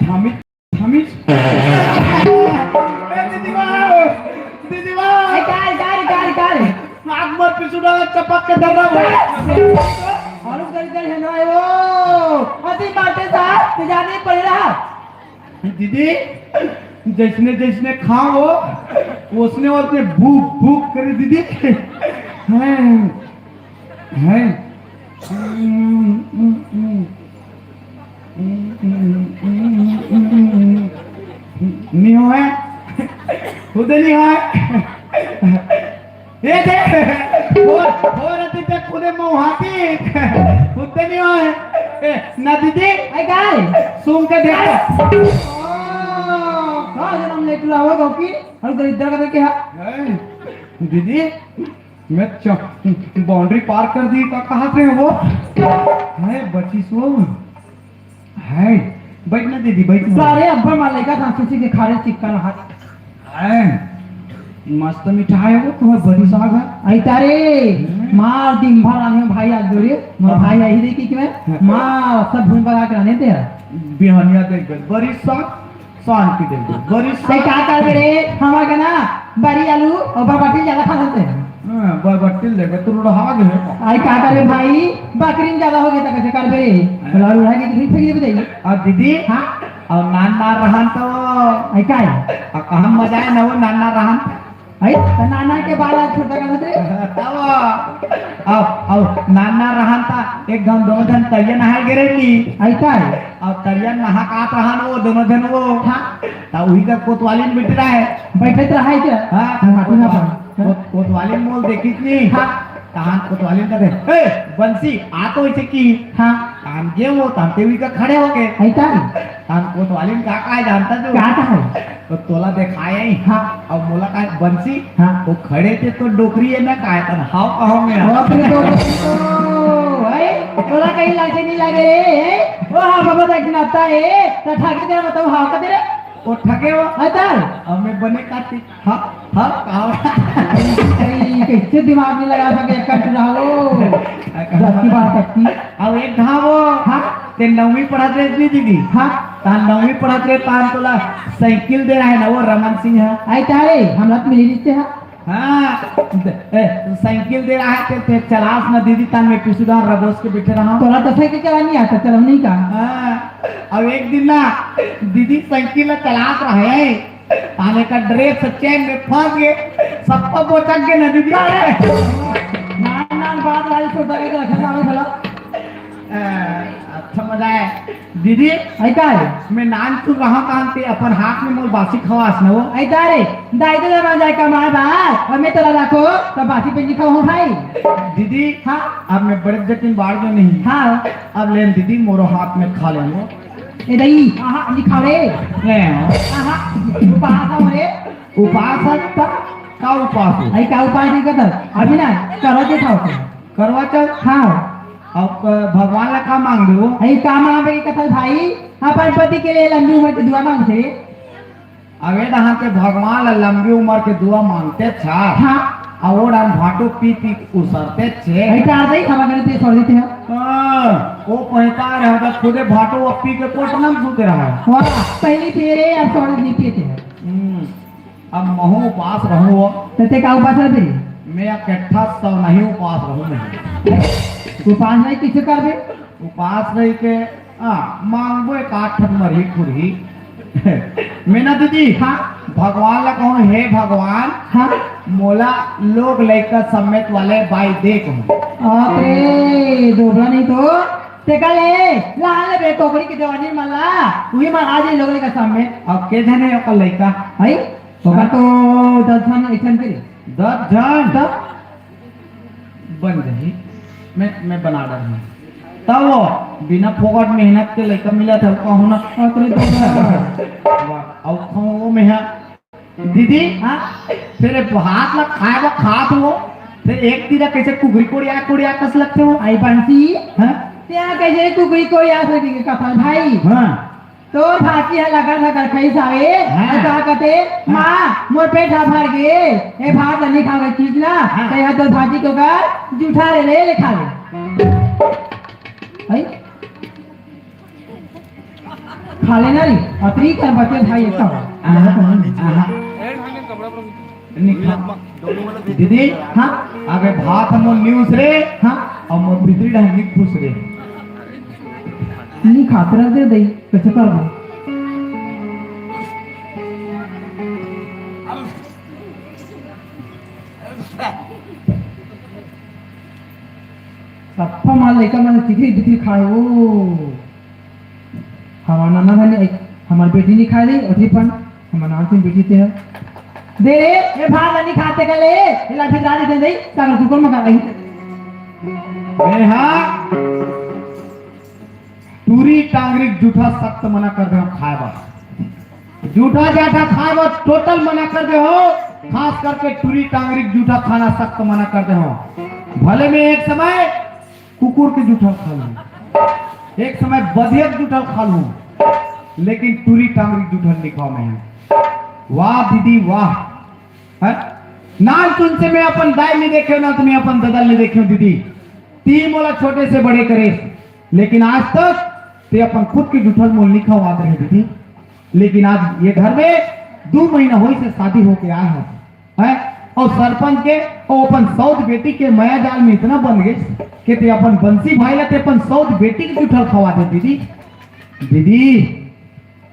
थामित, थामित। ए, दीदी बा, दीदी बा। ए, काय, काय, काय, काय? आग मर पिसुड़ा चपक के धर रहा है। और उधर, इधर है ना, वो। अति मारते साथ, जाने पड़ रहा। दीदी, जैसने जैसने खाओ, ओसने ओसने भूख भूख करे दीदी। हैं, हैं। नहीं होय, खुद नहीं होय। ए दे, बोल, बोल, अति ते खुदे मौहाती, खुद नहीं होय। ए, ना दीदी, आई काय? सुन के देखो। का जनम ले तुला हो गौकी? और दरिद्र का क्या? ए, दीदी, मैं च-, बाउंड्री पार कर दी, का कहा थे वो? है, बची सो। है, बैठ ना दीदी, बैठ ना। सारे अब्बड़ मार लेगा, सांसी के खारे चिक्का रहा। हैं, मस्त मिठाई है वो, तुम्हें बड़ी साग है। आई तारे, हम्म। मार दिन भर आने में भाई आज जोड़िए, मोर हाँ। भाई आई देखी कि मैं, हाँ। मार सब भून बना के आने तेरा। बिहानिया देख गए, बड़ी साग, शांति देख गए, बड़ी आई साग। का कर रे, हमारे का ना, बड़ी आलू और बरबटी ज्यादा खा लेते हैं। हाँ, बरबट्टी लेके तू लोग हाग है। आई का करे भाई, बकरी में ज्यादा हो गया था, कैसे कर बे? हाँ। लड़ू है कि किसी फेंक दे बताइए। और दीदी? हाँ? और नान नान रहन तो। आई का है? और कहाँ मजा है ना वो नान नान रहन? आई, तो नाना के बाल आज छोटा कर दे। तब, अब, अब नान नान रहन था, एक गाँव दोनों जन तरिया नहाए गिरे की। आई का है? और तरिया नहा का रहन वो, दोनों जन वो। हाँ। तो वही का कोतवाली में बैठ रहा है। बैठे तो रहा है क्या? हाँ, हाँ, हाँ, हाँ। कोत-, कोतवाली मोल देखी कि नहीं? हाँ। तहान कोतवाली का दे, "ए, बंसी, आ तो इसे की।" हाँ। तहान गे वो, तहान तेवी का खड़े हो गए। ऐसा? तहान कोतवाली का का है जानता तू? का का है? तो तोला दिखाए ही। हाँ। अब मोला का बंसी, हाँ। वो खड़े थे तो डोकरी है ना का है, तन हाव कहो में। बाप रे, तो, तो, ए, तोला कहीं लाजे नहीं लगे रे, ए? ओ हाँ, बाबा, देख ना आता है, तो ठाके तेरा बताऊँ, हाव का तेरे? ओ ठगे हो? अतर। अब मैं बने काटी। हाँ, हाँ, कहा? ए, कैसे दिमाग नहीं लगा सके, कट रहा हो। जाती बात अटकी। अब एक घाव हो। हाँ। ते नौवीं पढ़त रहे इतनी दीदी। हाँ। तान नौवीं पढ़त रहे, तान तोला साइकिल दे रहा है ना वो रमन सिंह है। आई तारे, हम लोग मिली जीते हैं। हाँ, ए, साइकिल दे रहा है, ते, ते चलास ना दीदी, तान मैं पिसुदान रबोस के बैठे रहा। तोला तो साइकिल चलानी आता, चलाओ नहीं का? हाँ, अब एक दिन ना दीदी साइकिल ला चलात रहे, ताने का ड्रेस चेन में फंस गए, सबको बोचक के ना दीदी। अरे, नान नान बात वाली छोटा के रखा था भला। अ, अच्छा मजा है। दीदी, ऐ का है? मैं नान तू कहाँ कान ते अपन हाथ में मोर बासी खवास न हो। ऐ का रे, दाई दे ना जाए कमाए बाहर, और मैं तेरा रखो, तो बासी पे लिखा हूँ भाई। दीदी, हाँ? अब मैं बड़े जटिन बाढ़ में नहीं। हाँ। अब लेन दीदी, मोरो हाथ में खा लेंगे। ए दई, आहा, लिखा रे। ले आओ। आहा, उपास हो रे। उपास है त? का उपास हो? आई का उपास नहीं करता? अभी ना, करवा चौथ आओ। करवा चौथ? हाँ। अब क-, भगवान ला का मांग दो? आई का मांगे के कथा भाई? अपन पति के लिए लंबी उम्र की दुआ मांगते। अबे दहां के भगवान ला लंबी उम्र के दुआ मांगते था। हाँ। और हम भाटो पी पी उसरते छे। आई का दई, हम अगर ते छोड़ देते हैं। हाँ, वो पहुंचा रहा था, खुदे भाटो अब पी के कोटना में सूते रहा है। वाह, पहली पी रहे, अब थोड़ी नहीं पीते हैं। हम्म, अब महू उपास रहूं वो। तो ते का उपास रह तेरी? मैं इकट्ठा सौ नहीं उपास रहूं मैं। उपास नहीं किसे कर दे? उपास रही के, हाँ, मांगबो एक आठ ठन मरही खुरही। मीना दीदी, हाँ? भगवान ला कहूँ, "हे भगवान, हाँ? मोला लोग लइका समेत वाले बाई दे," कहूँ। अरे, दोबरा नहीं तो, तेका ले, ला ले बे, कोकरी के जवानी मन ला, उही मन आ जाई लोग लइका समेत। अब के झन हे ओकर लइका? हई? ओकर तो दस झन, एक झन के रे। दस झन? तब? बन जाही। मैं, मैं बना डालूँ। तब वो बिना फोकट मेहनत के लइका मिला था, कहूँ ना। अरे दादा। वाह, अउ कहूँ वो में है। दीदी, हाँ? तेरे भात ला खाए ला खात हो, फिर एक तीरा कैसे कुकरी कोड़िया, कोड़िया कस लगते हो? आई बंसी, हाँ? तें कैसे कुकरी कोड़िया से के कथस भाई? हाँ। तोर भाजी ह लगर लगर खइस हावे, हाँ। त का कथे, हाँ। "माँ, मोर पेट ह भर गे, ए भात ल नइ खावे चीज ना, हाँ। त यह तोर भाजी के ओकर जूठा ले ले, ले खा ले।" हई? खा ले ना रे, अतरी कर बचे भाई, एक तो। आहा, आहा। निखा-, दीदी, हाँ? अबे भात मोर न्यूज रे, हाँ? अउ मोर भीतरी डाहर निक खुश रे। नी खात रह दे दई, कैसे करबो? सप्पा माल लइका मन चिकरी बिकरी खाए ओ। हमार नाना धनी, हमार बेटी नहीं खाए दे, अथी पन, हमार नाम से बेटी ते है। दे रे, ये भात नहीं खाते का ले, ये लाठी गाड़ी दे दे, सागर कुकर में कर रही। ए हाँ, टूरी टांगरी जूठा सख्त मना कर दे हो खाए बर। जूठा जाठा खाए बर टोटल मना कर दे हो, खास करके टूरी टांगरी जूठा खाना सख्त मना कर दे हो। भले मैं एक समय कुकुर के जूठल खा लूं, एक समय बधिया के जूठल खा लूं, लेकिन टूरी टांगरी के जूठल नहीं खाओ मैं। वाह दीदी वाह। हैं? ना तुमसे मैं अपन दाई नहीं देखे, ना तुम्हें अपन ददल नहीं देखे दीदी। ती मोला छोटे से बड़े करे, लेकिन आज तक ते अपन खुद के जूठल मोल नहीं खवात रहे दीदी। लेकिन आज ये घर में दो महीना होइस हे शादी होके आए हैं, हैं? अउ सरपंच के अउ अपन सौत बेटी के मया जाल में इतना बंध गए कि ते अपन बंसी भाई ला ते अपन सौत बेटी के जूठल खवा दे दीदी। दीदी,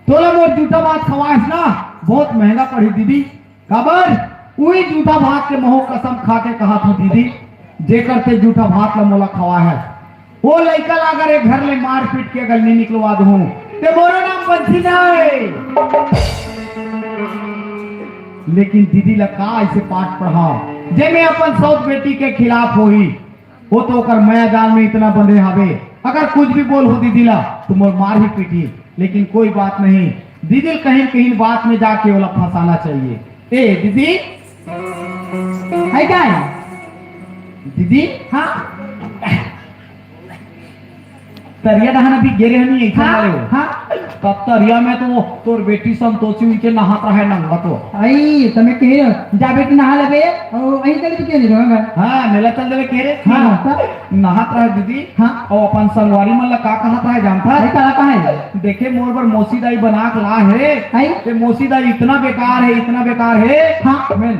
तोला मोर जूठा भात खवाएस ना, बहुत महंगा पड़ी दीदी। काबर? उही जूठा भात के महू कसम खा के कहा थो दीदी, जेकर ते जूठा भात ला मोला खवाए हे, वो लइका ला अगर एक घर ले मारपीट के अगर नहीं निकलवा दूं, ते मोरो नाम बंसी ना हे। लेकिन दीदी ला का ऐसे पाठ पढ़ाओ, जे मैं अपन सौत बेटी के खिलाफ होही, वो तो ओकर मया जाल में इतना बंधे हवे, अगर कुछ भी बोल हो दीदी ला, तो मोर मार ही पीटी। लेकिन कोई बात नहीं, दीदी कहीं न कहीं बात में जाके ओला फंसाना चाहिए। ए दीदी, है क्या है? दीदी, हाँ? तरिया डहान अभी गेरे हनी, ऐसा हाँ, वाले हो। हाँ। तब तरिया में तो वो तोर बेटी संतोषी उनके नहात रहे नंगा तो। आई, तमे कहे, जा बेटी नहा लेबे, और अहीं चले तो क्या नहीं रहोगा? हाँ, मेला चल देवे कह रहे। हाँ, तब? नहात रहे दीदी। हाँ। और अपन संगवारी मन ला का कहत रहे जानता? अरे, का कहा है? देखे मोर बर मौसी दाई बना के ला है। आई? ते मौसी दाई इतना बेकार है, इतना बेकार है। हाँ। मैं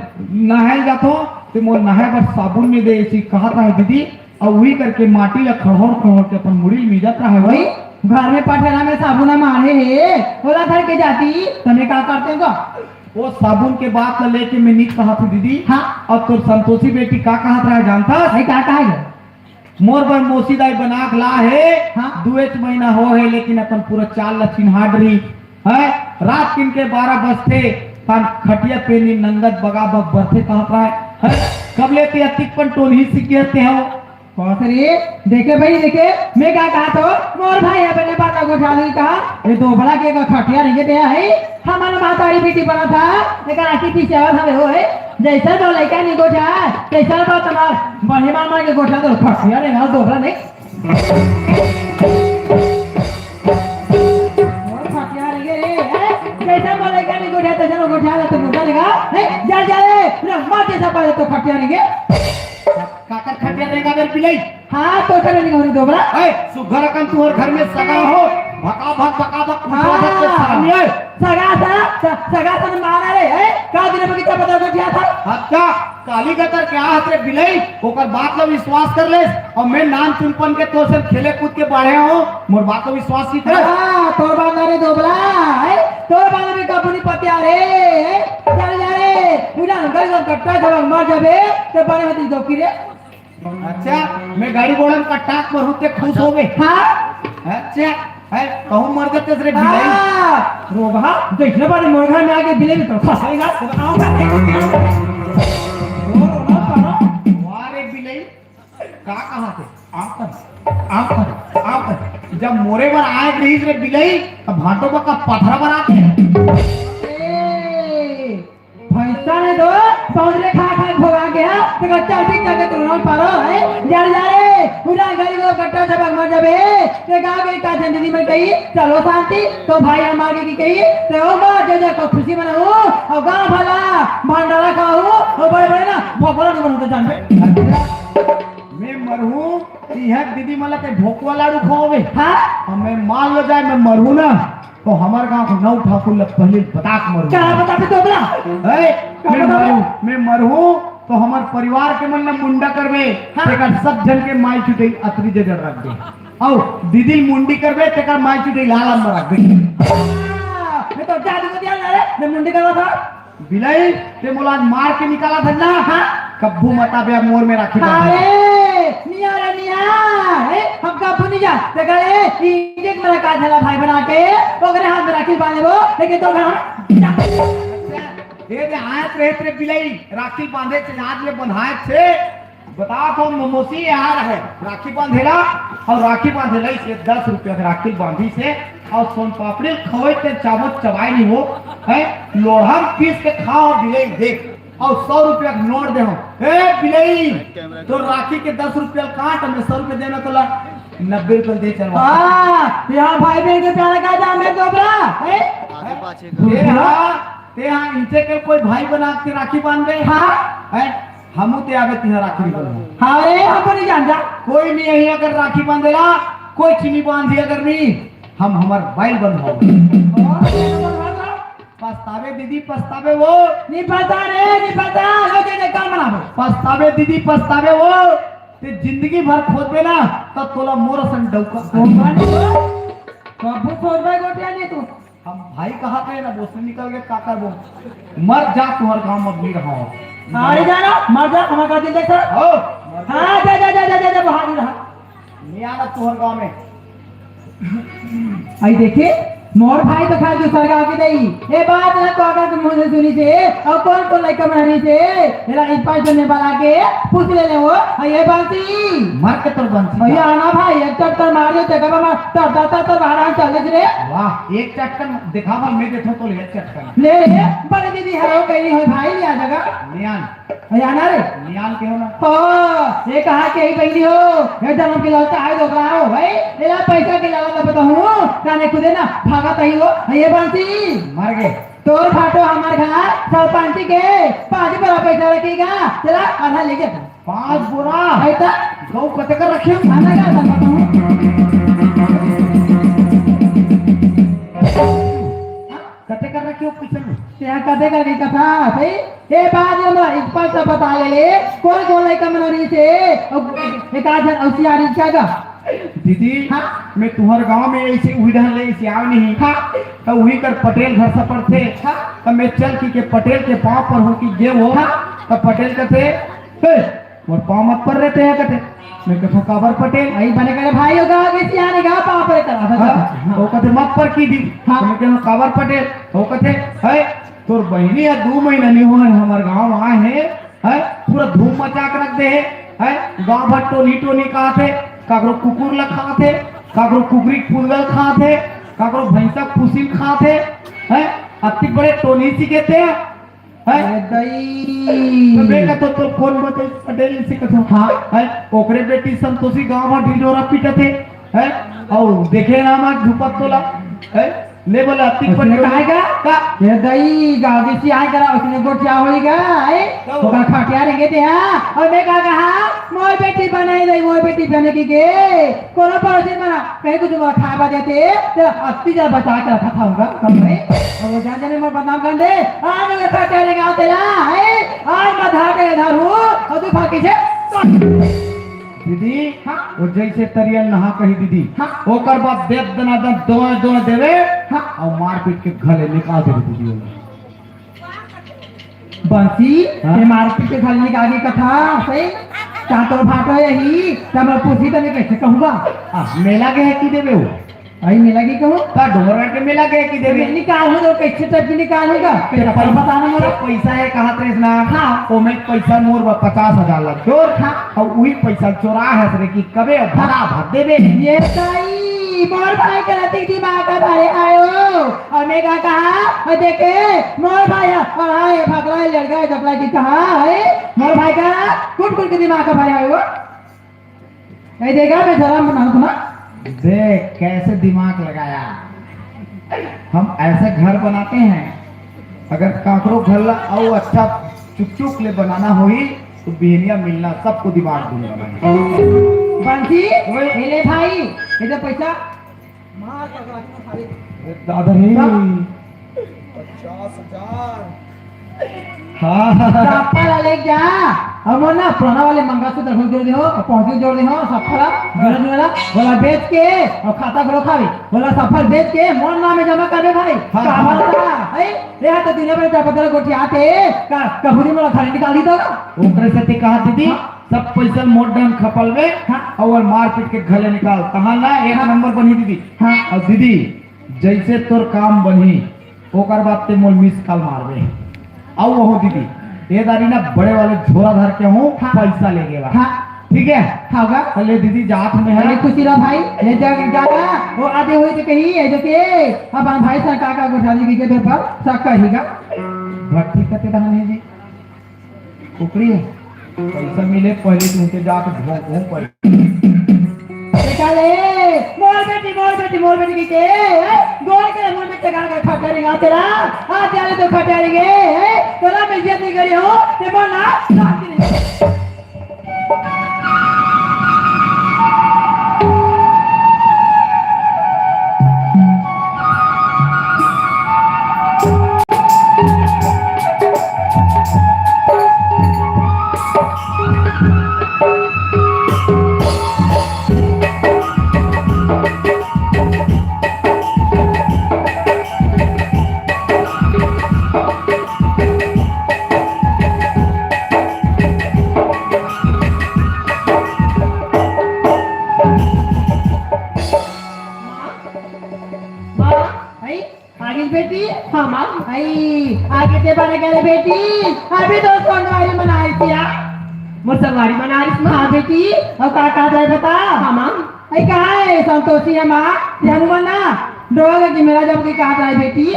नहाए जातो, ते मोर नहाए बर साबुन नहीं दे, ऐसी कहत रहे दीदी। अउ उही करके माटी ला खड़ोर खड़ोर के अपन मुड़ी ल मिजत रहे हो। वही घर में पठेला में साबुन मारे हे, ओला धर के जाती, तमे का करते हो? वो साबुन के बात ला लेके मैं नित कहा थी दीदी। हाँ। अब तोर संतोषी बेटी का कहत रहे जानता? भाई का कहा है? मोर बर मौसी दाई बना के ला हे, हाँ। दुएच महीना हो हे, लेकिन अपन पूरा चाल ला चिन्हा डरी है। रात किन के बारह बजथे, तान खटिया पेनी नंगत बगा बग बरथे कहत रहे है। कब लेते अतिक पन टोनही सीखे हते हो? कौन से रे? देखे भाई, देखे, मैं का कहा तो, मोर भाई अपने बात को जान ही कहा, ये दो बड़ा के का खटिया नहीं दे है, हमारा मातारी बेटी बना था, एक आखी पीछे आवा था, हो है, जैसा दो लड़का नहीं गोठा, कैसा बात हमार, बड़े मामा के गोठा तो खटिया नहीं, ना दो बड़ा नहीं। मोर खटिया नहीं रे, हैं? जैसा दो लड़का नहीं गोठा, तैसा गोठा, तो गोठा लेगा, हैं? जा, जा रे, ना, मार जैसा पाले तो खटिया नहीं गे। काकर खटिया रेंगा रे बिलई? हाँ, तो करे नहीं होने दो बड़ा। ए, सुघर अकन तुहर घर में सगा हो, भका भक, भका भक, कुछ हाँ। बात तो सामने। सगा सा, स-, सगा सा मारा रे, ए? का दिन में कितना पता तो क्या था? अच्छा, काली गतर क्या हाथ रे बिलई, ओकर बात ला विश्वास कर ले। अउ मैं नान चुनपन के तोर से खेले कूद के बाढ़े हो, मोर बात ला विश्वास की कर। हाँ, तोर बात ना रे दोबला, ए? तोर बात में कबू नहीं पत्या रे, ए? चल जा रे, उड़ा गल गल कट्टा खबर मर जाबे, तो बने होती दो की रे। अच्छा, मैं गाड़ी घोड़ा में कट्टा मरहूं ते खुश होबे। हाँ? अच्छा, है, कहूं मर जाते रे बिलई। हाँ, रोगहा, देखने बारे मोर घर में आके बिलई तो फंसेगा, तो बताओ। वाह रे बिलई, का कहा थे? आंव कर, आंव कर, आंव कर। जब मोरे बर आए रहीस रे बिलई, तब भाटो बा का पथरा बर आते। ए, भैंसा ने दो, सौंदरे खा खा भोगा गया, तेरा चल भी चल के तू नल पारो, है? जा रे, जा रे, पूरा गली को कट्टा झपक मर जाबे, ते गाँव के का जिंदगी में गई, चलो शांति, तो भाई हम आगे की कही, ते ओ माँ, जो जो को खुशी मनाऊ, और गाँव भला, भंडारा खाऊ, और बड़े बड़े ना, भोपड़ा नहीं बनते जान बे। मैं मरहूँ, तिहक दीदी मला ते भोकवा लाडू खवावे। हाँ? और मैं मान लो जाए, मैं मरहूँ ना, तो हमर गांव के नौ ठाकुर ला पहले बता के मरहूँ। का बताबे तो बला? ए, का मैं बताबे? मरहूँ, मैं मरहूँ, तो हमर परिवार के मन ला मुंडा करबे, हाँ। तेकर सब झन के माई चुटई अतरी जगह रख दे। अउ दीदी मुंडी करबे, तेकर माई चुटई लाला में रख दे। हाँ, मैं तो जादू को दिया रे, मैं मुंडी करवा था। बिलई, ते मोला आज मार के निकाला था ना? हाँ। कब्बू मत आबे अब मोर में राखी बांधे। अरे, निया रे निया, ए, हम कब्बू नहीं जा। ते गए, इंडियन मेरा का झला भाई बना के, ओकरे हाथ में राखी बांधे वो, लेकिन तो घर ए दे आयत रहे तेरे बिलई, राखी बांधे से आज ले बंधाए से। बता तो ममोसी यार है, राखी बांधेला और राखी बांधेला इसे दस रुपया के राखी बांधी से और सोन पापड़ी खवई ते चाबो चबाई नहीं हो, है लोढ़ा पीस के खाओ बिलई देख और सौ रुपया के नोट दे हो। ए बिलई, तो राखी के दस रुपया काट, मैं सौ रुपया देना तोला नब्बे रुपया दे चलवा। हाँ, यहाँ भाई बहन के प्यार का जान है दोबरा, है? आगे पाछे ए हाँ, ते हाँ इनसे के कोई भाई बना के राखी बांध दे। हाँ। है? हमू ते आबे तिहां राखी बंधो। हाँ रे, हम नहीं जान जा। कोई नहीं यही अगर राखी बांधेला, कोई चीनी बांधी अगर नहीं, हम हमार बैल बंधो। पछतावे दीदी, पछतावे वो। नहीं पता रे, नहीं पता। लो जे काम ना हो। पछतावे दीदी, पछतावे वो। ते जिंदगी भर खोदबे ना, तब तोला मोर असन डौका। कबू सोचबे गोटिया नहीं तू। हम भाई कहा थे ना, बोसने निकल गए, का करबो? मर जा, तुहर गांव में भी रहा हो। अरे जाना, मर जा, हमारे का दिल देखता। हो। हाँ, जा, जा, जा, जा, जा, जा, बाहर ही रहा। नहीं आना तुहर गांव में। आई देखे, मोर भाई तो खाली दूसर गांव के दई। ए बात ना तो अगर तुम मुझे सुनी से, और कौन कौन लड़का बनानी से, मेरा इस पास ने बला के पूछ ले ले वो, और ये बात ही। मर के तोर बंसी भैया का। आना भाई, एक चक्कर मार दे, तेरे का मार, तर, तर, तर, तर, बाहर आ, चल दे रे। वाह, एक चटकन दिखा बल, मैं देखो तो ले एक चटकन। ले, ले, बड़े दीदी हरो कहीं हो भाई, ले आ जाएगा। नियान। भैया आना रे। नियान के हो ना। ओ, ये कहा के ही बहनी हो, ये जन्म के लौटा है, दोगला हो, भाई, ये ला पैसा के लाला का बताऊँ, जाने खुदे ना, भागा तही हो, ये बांसी। मर गए। तोर भाटो हमार घर, सरपंची के, पाँच बड़ा पैसा रखेगा, चला, आधा ले जा। पाँच बोरा? है त? गऊ कते कर रखे हो? खाना का था बताऊं? कते कर रखे हो पीछे में? तेरा कते कर गई कथा, सही? ए बात ये हमरा एक पल से बता ले ले, कौन कौन लड़का मन रही से, एक आध जन औसियारी क्या गा? दीदी, हाँ? मैं तुम्हारे गांव में ऐसे उही ढंग ले ऐसे आव नहीं। हाँ? तो उही कर पटेल घर से पड़थे। हाँ? तो मैं चल की के पटेल के पाँव पर हो की गे हो। हाँ? तो पटेल कहते, "हे, मोर पाँव मत पर रहते हैं," कहते। मैं कहता हूँ, "काबर पटेल?" आई बने करे, "भाई होगा, आगे से आने का पाँव पर रहता।" हाँ, हाँ। वो कहते, "मत पर की दी।" हाँ। तो मैं कहता हूँ, "काबर पटेल?" वो कहते, "है, तोर बहिनी है, दो महीना नहीं हुआ है, हमारे गाँव आए हैं, है, पूरा धूम मचा के रख दे है, है, गाँव भर टोनी टोनी कहाथे, काकरो कुकुर ला कहाथे, काकरो कुकरी के फुलगल कहाथे, काकरो भैंसा के फुसिल कहाथे, है, अति बड़े टोनी सी कहते हैं, है?" अरे दई। तो मैं कहता तो कौन बते पटेल से कहता? हाँ। है, ओकरे बेटी संतोषी गाँव भर ढिंढोरा पीटत है, है, और देखे ना हमार धूपत तोला, है, ले बोला, अतिक उसने पट कहा का? का? ये दई, गाँव के सियान करा, उसने गोठिया होई गा, ए? का हुआ? ओकर खटिया रेंगे ते, हाँ? अउ मैं का कहा? मोर बेटी बनाई दई, मोर बेटी बने की गे। कोनो पड़ोसी मना, कहीं कुछ मोर खाए बा देते, तो अत्ती जरा बचा के रखा था होगा, कम में। अब वो जान जाने मोर बदनाम कर दे, आज मैं खटिया रेंगे आते ला, ए? आज मैं धार के धार हूँ, अउ तू फाकी से दीदी, हाँ। वो जैसे तरिया नहा कही दीदी, हाँ। ओकर बाद देव दनादन दोए दोए देवे, हाँ। अउ मारपीट के घले निकाल देवे दीदी ओला। बंसी, हाँ। ये मारपीट के घले निकाल के कथा, सही? चाटो फाटो यही, तब मैं पूछी तने कैसे कहूँगा? आ, मेला गए कि देवे हो? भाई, मेला की कहूँ? का डोंगरगढ़ के मेला गए कि देवे? मैं निकाल हूँ तो कैसे तक भी निकाल हूँगा? तेरा पता बताना मोला। पैसा है, कहा तेरे ना? हाँ। ओ, मैं पैसा मोर बा पचास हजार लग तोर। हाँ। अउ उही पैसा चोरा है सरे कि कबे भरा भर देवे। ये सही, मोर भाई के रतिक दिमाग का भाई आयो। अउ मैं का कहा, अउ देखे, मोर भाई है, अउ हाँ, ये भगला है, लड़का है, जबला की कहा है, मोर भाई का कुट कुट के दिमाग का भाई आयो। कह देगा, मैं जरा बनाऊँ ना। देख, कैसे दिमाग लगाया। हम ऐसे घर बनाते हैं, अगर काकरो घर ला अउ अच्छा चुक चुक ले बनाना होही, तो बिहनिया मिलना सबको दिमाग दूंगा मैं। बंसी, ओए। ये ले भाई, ये दे पैसा। मार का गाड़ी में खाली। अरे दादा रे। हाँ। पचास हजार। हाँ। सफा ला लेके जा। हमन ना पुराना वाले मंगलसूत्र जोड़ दे हो, पहुंचू जोड़ दे हो, सफा ला, जुड़ा जुड़ा ला, ओला बेच के, अउ खाता खोलो खावे, ओला सफा बेच के, मोर नाम में जमा कर दे भाई। हाँ, का हाँ। बोलता? ए, ये तो दिन भर का पत्थर गोठियाथे, का, कभू नहीं मोला खाली निकाल दी तो? ओकरे से ते कहा दीदी, हाँ। सब पैसा मोर डन खपलवे, हाँ। अउ मारपीट के घले निकाल। कहा ना, एक हाँ। नंबर बनी दीदी। हाँ। अउ दीदी, जैसे तोर काम बनही, ओकर बाद ते मोल मिस कॉल मारबे। अउ वहो दीदी, ये दारी ना बड़े वाले झोला धर के हूँ, हाँ। पैसा ले गेवा। हाँ। ठीक है? हाँ, होगा। तो ले दीदी, जात में है। अरे खुशी रहा भाई, ले जा, जा, जा। वो आधे हुई तो कही, ये जो के, अब हम भाई सा का, का गोठाली की के दे पर, सा कही का। भट्टी कते दहन है जी? कुकरी है। पैसा मिले पहले तुमके जाके भोंक, भोंक पड़े। बेटा ले, मोर बेटी, मोर बेटी, मोर बेटी के, ए, गोल के मोर बेटी का, का खा करेगा तेरा, आ जाले तो खा करेंगे, ए, तोला मैं इज्जत नहीं करी हूँ, ते बोल ना, शांति नहीं। माँ, आई, आ गई बेटी। हाँ, माँ। आई, आगे ते बने करे बेटी। अभी तो संगवारी मना रही थी, आ। मोर संगवारी मना रही थी, माँ। हाँ, बेटी, अउ का, का जाए बता? हाँ, माँ। आई, कहाँ है संतोषी है, माँ? ये हनुमान ना, डोल की मेला जब की कहाँ जाए बेटी?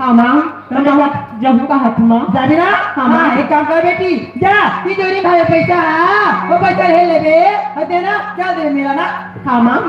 हाँ, माँ, तो मैं जा-, जाऊँ का हाथ, माँ? जाबे ना? हाँ, माँ। हाँ, एक काम कर बेटी, जा, तिजोरी में पैसा है, वो पैसा ले लेबे, अउ देना, चल दे मेला ना। हाँ, माँ।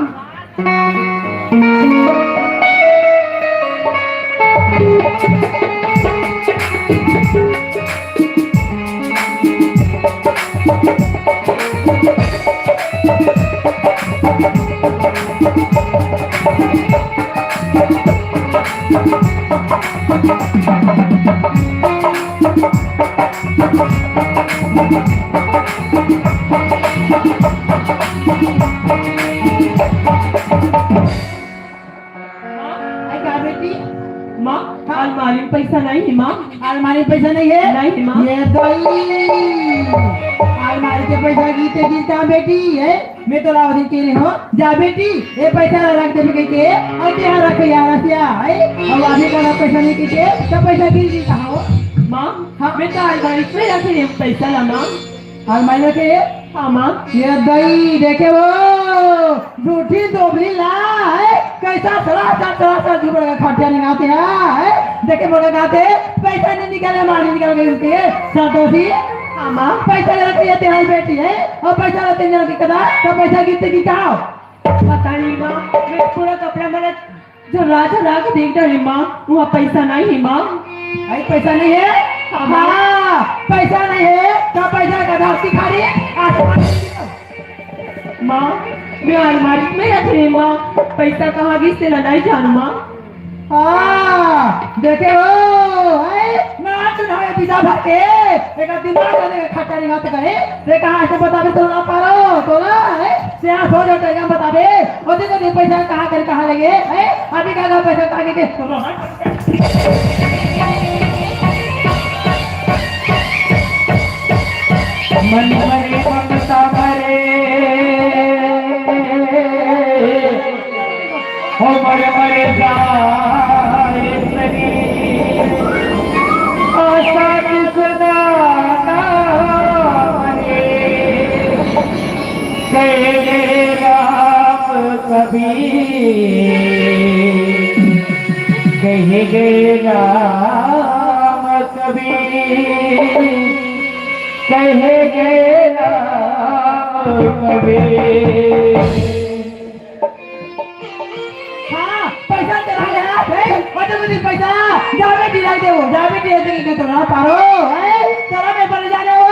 माँ, आई का बेटी? माँ, हाँ। अलमारी में पैसा नहीं है, माँ। अलमारी में पैसा नहीं है? नहीं, माँ। ये दई। अलमारी के पैसा गिनते गिनता बेटी है। मैं तो लाओ दिन के रही हूँ। जा बेटी, ये पैसा ला रख दे के, के, और क्या रख यार, क्या है? और अभी का पैसा नहीं के, तो पैसा गिन दी कहाँ हो? माँ, हाँ। मैं तो अलमारी में रखे ये पैसा ला, माँ। अलमारी रखे ये? हाँ, माँ। ये दई, देखे वो, झूठी दोबरी ला है, कैसा सड़ा सा, सड़ा सा झूठ लगा खटिया निकालते हैं, है? देखे मोटा गाते, पैसा नहीं निकाले, मार नहीं निकाल गई उसके, संतोषी। हाँ, माँ। पैसा लेते ये तेरी बेटी है, और पैसा लेते नहीं रखी कदा, तो पैसा गिनते की कहा? पता नहीं, माँ, मैं पूरा कपड़ा मेरा झर्रा झर्रा के देख डरे माँ, उहाँ पैसा नहीं हे माँ। भाई पैसा नहीं है? हाँ। हाँ, पैसा नहीं है तो पैसा का धरती खाली आसमान। माँ, मैं अलमारी में रखे हे माँ, पैसा कहाँ गिस तेला नहीं जानूँ माँ। हाँ, देखे हो, है? ना तू ना बिदा भर के, एक दिमाग वाले खट्टा नहीं बात करे, रे कहाँ से बताबे तो ना पारो, तो ना, है? से यहाँ सो जाओ, तो यहाँ बताबे, होते तो नहीं पैसा कहाँ कर, कहाँ लगे, है? अभी का पैसा कहाँ के? मन भरे ममता भरे, हो मर मर जाए सरी, आशा किसना ना मरे। कहे राम कबीर, कहे राम कबीर, कहे राम कबीर। हाँ, पैसा चला गया, ए, बदल बदल पैसा, जाबे दिलाई देवो, जाबे दिलाई देवो, तो ना पारो, ए, चलो मैं बन जाने हो,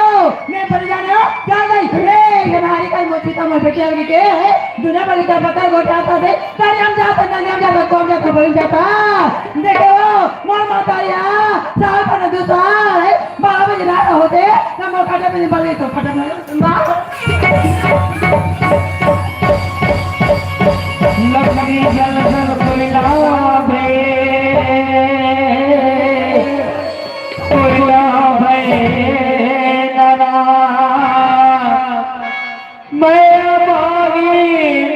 मैं बन जाने हो, जा गई, ए, ये नारी का मोची तो मैं बेटे आगे के, ए, दुनिया भर का पता गोटा आता दे, तारी हम जाता, तारी हम जाता, कौन जाता, बड़ी जाता, देखे हो, मोर माता या, साल पर दूसरा, ए, बारह बजे रात होते, ना मोर खाते पे नहीं बजे तो खत्म नहीं, ना। लकड़ी जल जल कोयला बे, कोयला बे नरा। मैं अबारी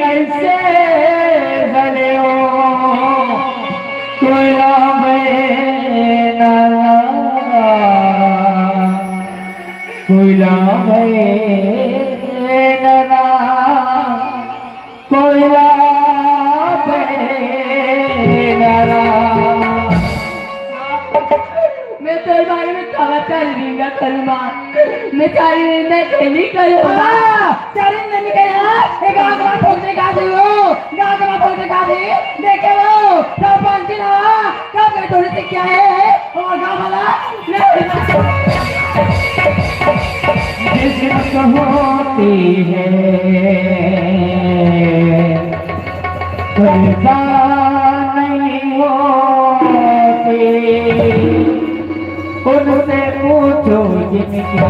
ऐसे जले हो, कोयला बे नरा। कोयला बे नरा, कोयला बे नरा। मैं तोर बारे में कहा चारी रिंगा करूँगा, मैं चारी रिंगा कहीं नहीं करूँगा। हाँ, चारी रिंगा नहीं करूँगा, एक आगरा फोड़ने का दे वो, आगरा फोड़ने का दे, देखे वो, सब पंच ना, कब मैं थोड़ी सी क्या है, और गाँव वाला, जिसको होती है, परेशान नहीं होती। उनसे पूछो जिनकी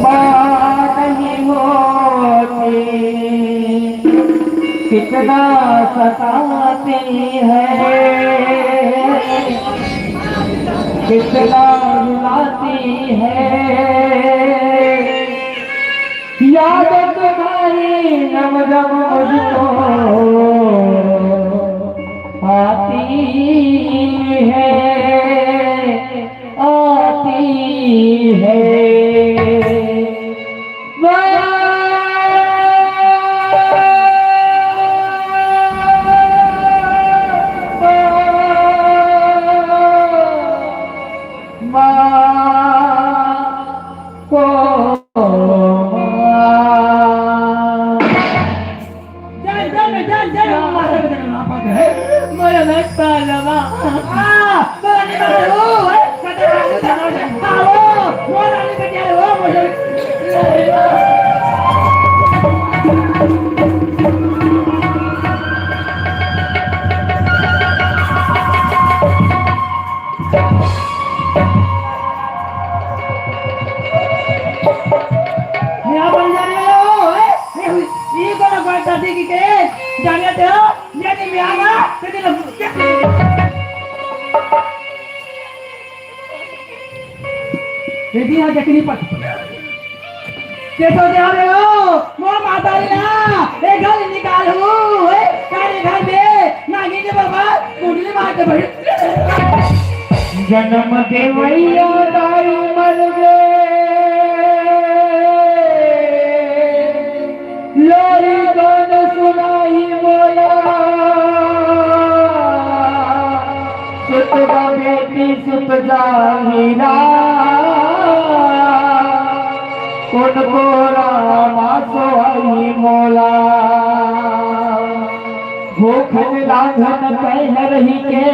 माँ नहीं होती, कितना सताती है, कितना रुलाती है। याद तुम्हारी नम नम मुझको आती है, आती है। वाह, वाह, वाह। को जय, जय, जय, जय, जय, माता के जय, माता के। मोर मत पालवा। आ, तोरा नहीं मालूम हो, है? कते मालूम था, आओ, मोर रानी के जय हो, मुझे। यहाँ बन जा रहे हो, ए? ये, ये कौन बात करती की के? जाने ते हो? ये नहीं मियाना, तेरे लोग। ये भी यहाँ जकनी पट। के सोचे आ रहे हो? मोर माता रे ना, ए घर निकाल हूँ, ए कारे घर दे, नागी के बाबा, कुंडली मार के बैठ। जन्म देवैया दाई मर गे, लोरी कौन सुनाई मोला, सुत बेटी सुत जाहिरा, उनको रामा सोई मोला। भूख रांधन तैं हर ही के,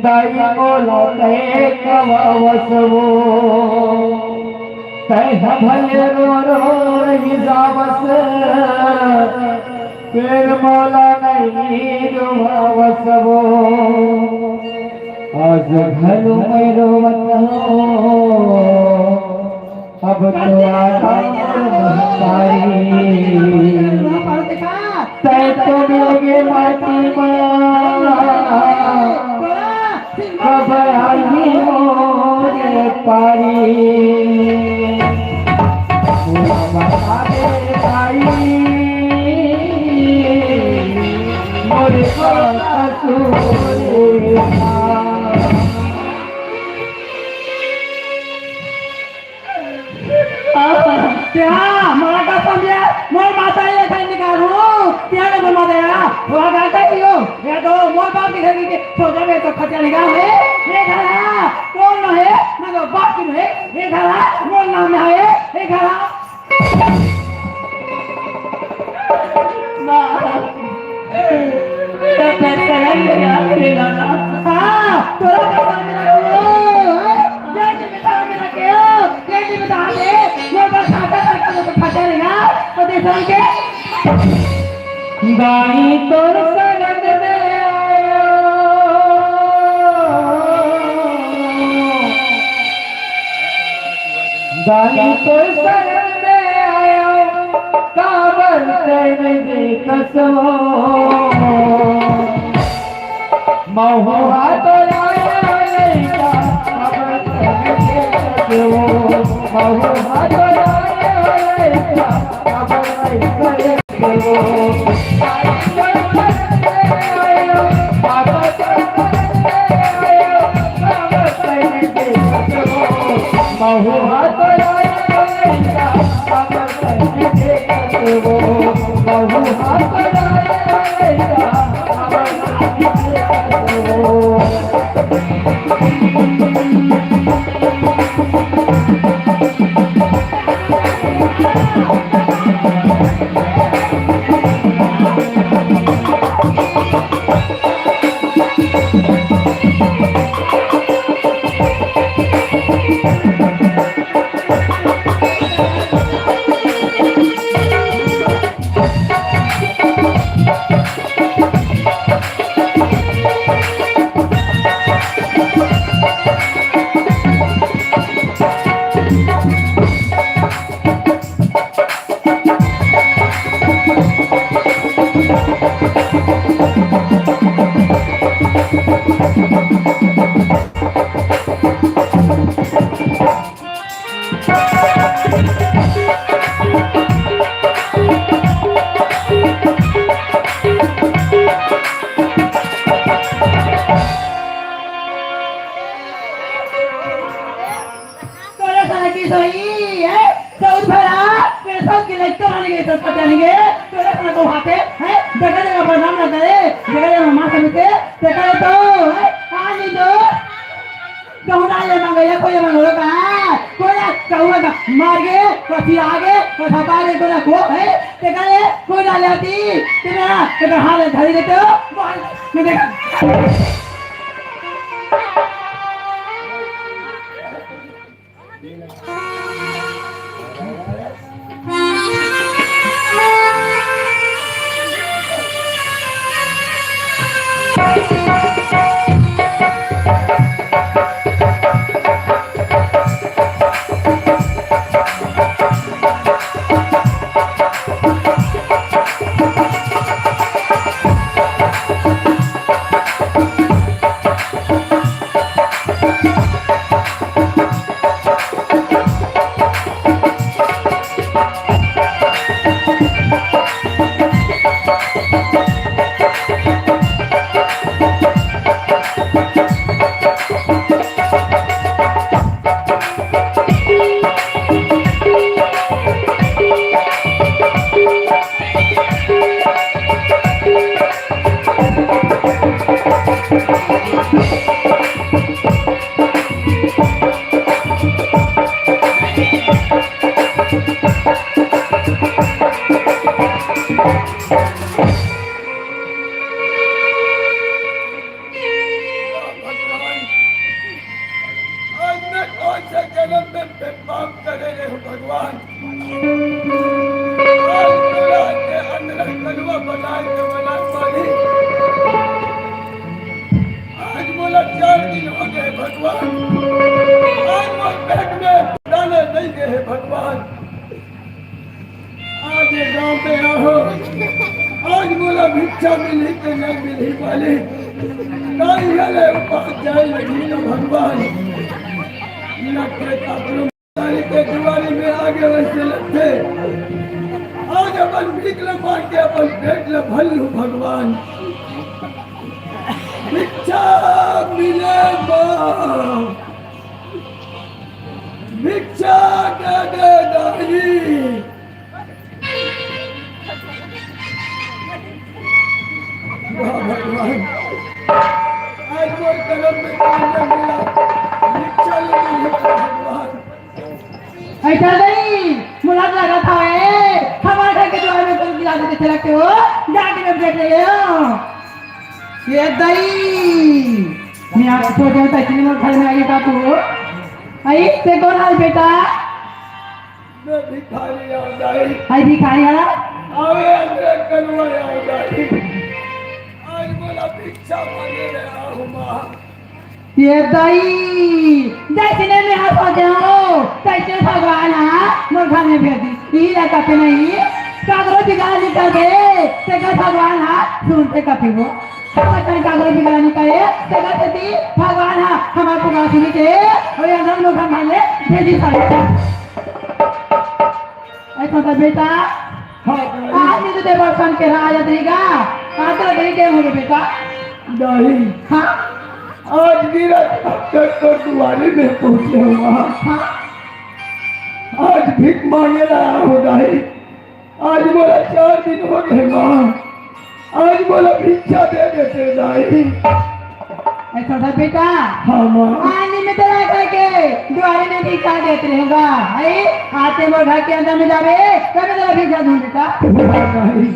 दाई मोला तैं खवावस वो। तैं ह भले रो रो रहि जावस, फेर मोला नइ रोवावस वो। आज घलो मैं रोवत हंव, अब तो आधा मोर महतारी। तैं तो मिलगे माटी मा, कब आही मोर पारी। मोला बता दे दाई, मोर का कसूर था। क्या? मोला का समझे? मोर माता ये खाई निकाल हूँ। क्या रे मोर माता यार? वो का कही हो? ये तो मोर बाप की घर की सोचा में तो खर्चा निकाल है। ये घर है, कौन है? ना तो बाप की है। ये घर है, मोर नाम है। ये घर है। माँ, मेरा पैर का रंग क्या तेरा? हाँ, तोरा का सामने रखो। जय जी, बेटा, मेरा क्या? जय जी, बेटा, आगे। ये बस आगे, आगे, आगे, आगे, आगे, आगे, तो देख रहे हैं। दाई तोर शरण में आयो, दाई तोर शरण में आयो, काबर तैं नइ देखस वो। महू हा तो आयो लइका, काबर तैं नइ देखस वो। महू हा तो आयो लइका, काबर नइ देखस वो। तोरे सारा की सोई है, सऊद भरा, तेरे साथ की लड़का माने गए, सब पता नहीं गए, तोरे सारा को हाथे, है, जगह जगह बदनाम ना करे, जगह जगह मार समिते, ते करे तो, है, आ नहीं तो, कहूँ ना ये मांगे, या कोई मांगे, लोग, हाँ, कोई ना, कहूँ ना, मार गए, कोई फिर आ गए, कोई धपा गए, कोई ना को, है, ते करे, कोई ना लेती, ते मेरा, ते मेरा हाल है, धरी देते हो, मार, मैं देखा। आज मोर पेट में दाना नइ गे हे भगवान। आज ये गांव में आहो, आज मोला भिक्षा मिलही के नइ मिलही वाली, काली हले उपास जाए लगी तो भगवान। लगे तापलो तारी के दुआरी में आगे वइसे लगथे। आज अपन भीख ल मांग के अपन पेट ल भर लूं भगवान। भिक्षा मिले मां, भिक्षा दे दे दाई। वाह भगवान, आज मोर करम में काम न मिला, भिक्षा ले मिले भगवान। अइसा नहीं, मोला लगत हवे, हमर घर के दुआर में कोई गिलास देथे लगथे हो, जाके मैं बैठ ले हो। ए दाई, मैं आप सो जाऊं, तइसने मोर घर में आगे का तू हो? अई, ते कोन हस बेटा? मैं भिखारी आंव दाई। अई भिखारी हस? अबे अंदर कनुआ आंव दाई। आज मोला भिक्षा मांगे ले आंव मां। ए दाई, जइसने मैं हा सोचे हों, तइसने भगवान हा मोर घर में भेज दिस। इही ला कथे नहीं, काकरो बिगड़ा नइ करे, तेकर भगवान हा सुनथे कथे हो। हमर कन काकरो बिगड़ा नइ करे, तेकर सेती भगवान हा हमर पुकार सुनिस हे, अउ अंदर मोर घर में भेजिस हे। अइसन त बेटा, हाँ, दाई। आज नइ तो देवर सन के राज देगा, आज तो दे दे होगे बेटा। दाई। हाँ। आज गिरा तक तो दुआरी में पहुंचे हो मां। हाँ। आज भीख मांगे ला आंव दाई। आज मोला चार दिन होगे मां। आज मोला भिक्षा दे देते दाई। अइसन त बेटा, हाँ मां। आनी में तेला करके दुआरे में भिक्षा देत रहेगा, है? आते मोर घर के अंदर में जाबे, तब तेला भिक्षा दूं बेटा। वाह दाई,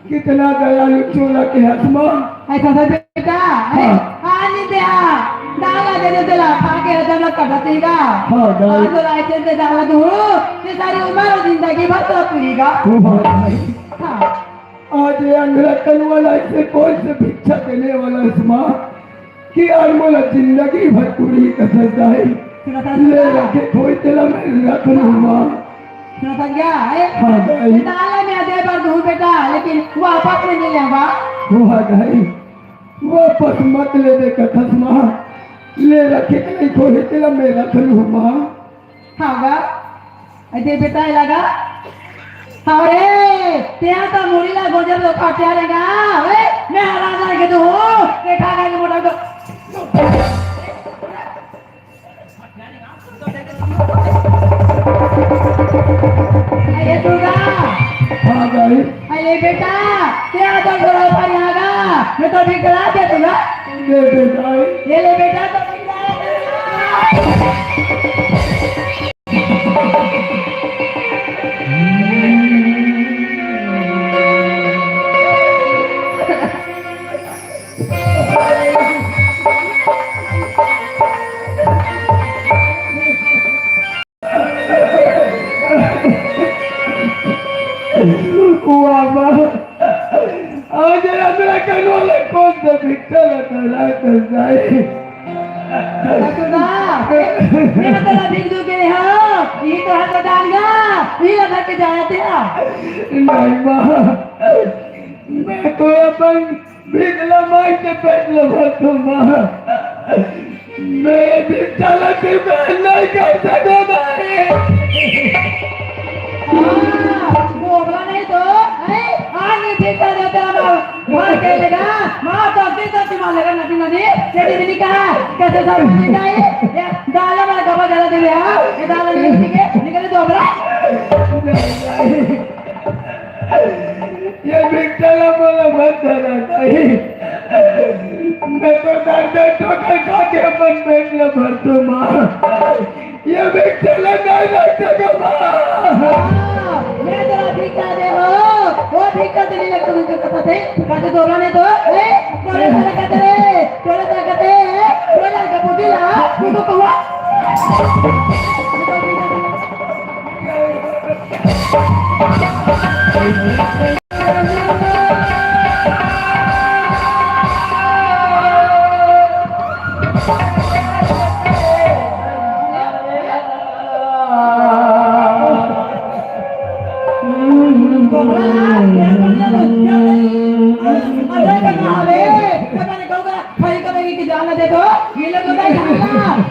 कितना दयालु चोला के हस मां। अइसन त बेटा, है? हाँ। आनी दे हा, दाला दे दे तेला, खा के हजम ला कर देगा। हाँ दाई। आज तो लाइसेंस दे दाला दूं, ये सारी उम्र और जिंदगी भर तो पूरीगा। वाह दाई। हाँ। आज ये अंधरा कनुआ ला अइसे कोन से भिक्षा देने वाला हस मां कि आज मोला जिंदगी भर पूरी कसर दाई। सुनत हस ले ना? रखे कोई तेला मैं रख लूं मां। सुनत हस क्या? ए? हाँ दाई। दाला मैं दे बर दूं बेटा, लेकिन वापस में नइ लेवा। वाह दाई, वापस मत लेबे कथस मां, ले रखे के नइ कोई तेला मैं रख लूं मां। हाँ गा। अरे बेटा, ए लगा। अरे, तें तो मुड़ी ला गोजर लो काटिया रे गा। ओए, मैं हरा जाए के तो हूँ। देखा गा के मोटा तो। अरे दुर्गा। हाँ भाई। अरे बेटा, तें तो बड़ा ऊपर आ गा। मैं तो भिखला दे दूंगा। ले बेटा। ये ले बेटा, तो भिखला दे दूंगा। वाह, वाह। आज हमरा कनो ले कौन सा भिक्षा लगा ला कर जाए। ससुरा, मैं तेला भिख दू गे हंव, ई तो हर दान गा, ई ला धर के जाया तेरा। नहीं माँ, मैं तो अपन भिख ला मांग के पेट ला भरथों माँ। मैं ये भिक्षा ला सिर्फ नहीं कर सकता नहीं। हाँ, बोबला नहीं तो, हैं? आज मैं भिक्षा देते रहा। मार के लेगा, मार तो अपनी तो मार लेगा, नटी नटी, तेरी भी नहीं कहा, कैसे सर में नहीं जाए, ये दाल में गबा डाला दे रहा, ये दाल नहीं निकले, निकले तो बड़ा। ये भिक्षा ला मोला मत धरा नहीं, मैं तो दर्द ठोकर खा के अपन पेट ला भरथों माँ। ये भिक्षा ला नहीं रख सकता। हाँ, मैं तेला भिक्षा दे हंव, वो भिक्षा तेला नहीं रख सकता थे, कहते तो नहीं तो, ए, तोरे सारे कहते रे, तोरे सारे कहते, तोरे सारे का बुद्धि ला, तू तो कौआ। तो ये लोग बताए,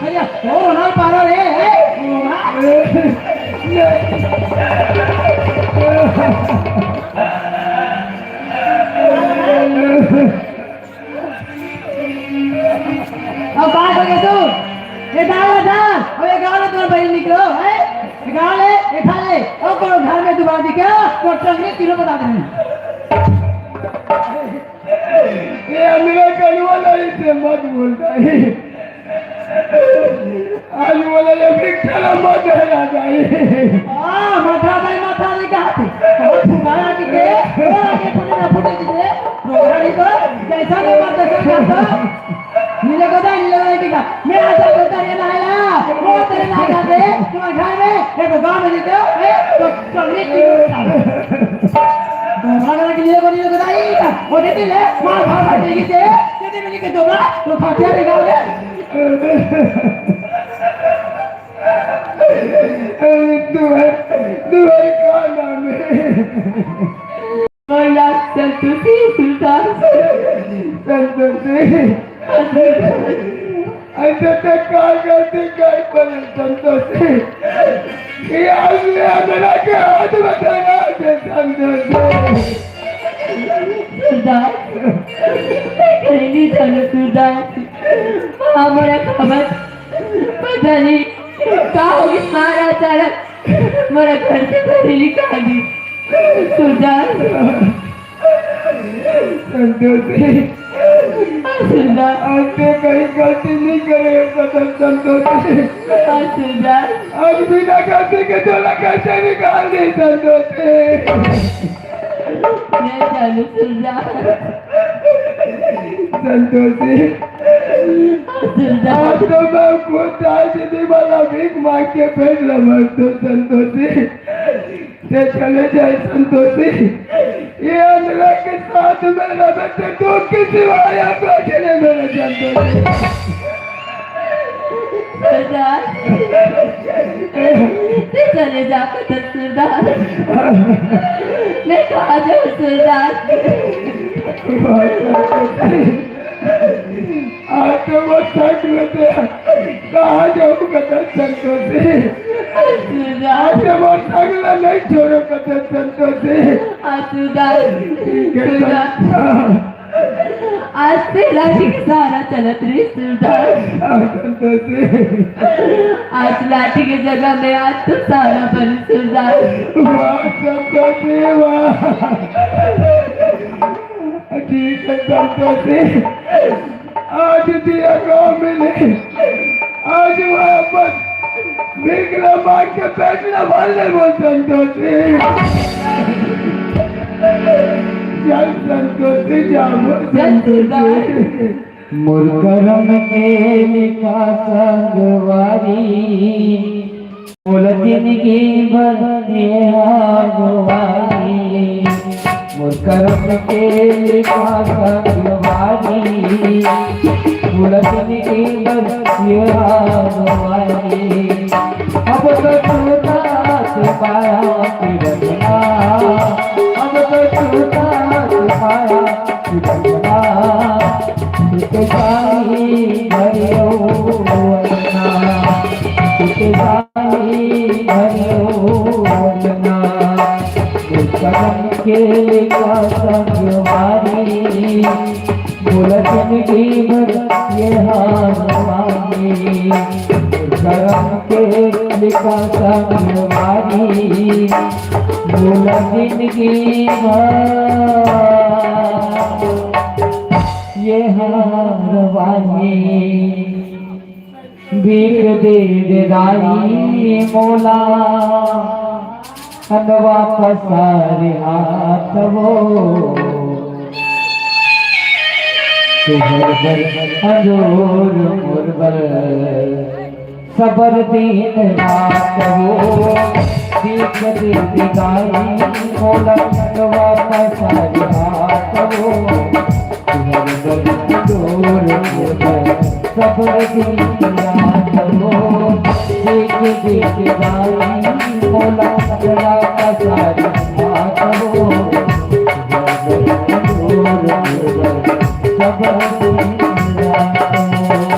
अरे, वो रोना पा रहा रे, ए, रोना। अब बात हो गया तू। ये डाल ना डाल। अब ये गाँव में तुम्हारे बहन निकलो, हैं? ये गाँव ले, ये खा ले। अब कौन घर में दोबारा दिखे, तो टंगड़ी तीनों बता देंगे। ये अंधरा कलवा नहीं से मत बोलता है। आज बोला ये भी चला मत है राजा। हाँ, माथा भाई, माथा नहीं कहा थे। बहुत फुकारा की के, वो आगे फुटे ना फुटे की के। प्रोग्राम ही तो जैसा नहीं मारता, सब करता। नीले को दे, नीले को दे, ठीक है। मैं आज बोलता ये ना आया, वो तेरे ना आया थे, तुम्हारे घर में, ये तो गाँव में जीते हो, ए, तो चलिए, ठीक है। दोबारा के नीले को, नीले को दे, ठीक है। वो देते ले, मार, मार, मार, ठीक है। देते मिल के दोबारा, तो खाते हैं, गाँव में। अरे, तू है, तू है, क्या नाम है? बोला, संतोषी, सुल्तान। संतोषी। ऐसे तो क्या गलती कर पड़े, संतोषी? ये आदमी अंधरा के हाथ में धरा दे, संतोषी। सुल्तान, मैं कहीं नहीं जानू, सुल्तान। हमारा खबर पता नहीं का होगी, मारा अचानक मोला घर से बाहर निकाल दी। सुल्तान। संतोषी। हाँ, सुल्तान। आज मैं कहीं गलती नहीं करे, कसम संतोषी। हाँ, सुल्तान। आज बिना गलती के तोला कैसे निकाल दी, संतोषी? मैं जानू, सुल्तान। संतोषी। सुल्तान। आज तो मैं खुद जाए दीदी वाला भीख मांग के पेट लमक दो, संतोषी। ते चले जाए, संतोषी। ये अंधरा के साथ में रहे तो दुख के सिवाय और कुछ नहीं मेरे, संतोषी। सुल्तान, ते चले जा, सुल्तान। मैं कहाँ जाऊँ, सुल्तान? आज तो वो थक लेते हैं। कहाँ जाऊँ कदर संतोषी? आज तो वो थक ले नहीं छोड़ो कदर संतोषी। आज से लाठी के सहारा चलत रही सुल्तान। आज लाठी के जगह में आज तो सहारा बनी सुल्तान। वाह संतोषी, वाह। ठीक है संतोषी, आज दिया गाँव में नहीं, आज वापस बिगला मार के बैठना वाले वो संतोषी। चल संतोषी, जाओ संतोषी। मोर करम के लिखा संगवारी, मोला जिंदगी भर ये अगुवाई। मोर करम के लिखा संगवारी, मोला जिंदगी भर ये अगुवाई। अब तो छूटा से पाया के रंगना, अब तो छूटा से पाया के रंगना। सुत साई भरियो अंगना, सुत साई भरियो अंगना। करम के का संगवारी, बोला जिंदगी भर ये हारवानी। करम के लिखा संगवारी, बोला जिंदगी भर ये हारवानी। भीख दे दे दाई मोला, अन वापस आ रे हाथ वो। तुहर बर अंजोर मोर बर, सबर दिन रात वो। भीख दे दे दाई मोला, अन वापस आ रे हाथ वो। सब दिन याद हो, देख देख गाई, मोला तेरा पसारी बात हो। सब दिन याद हो।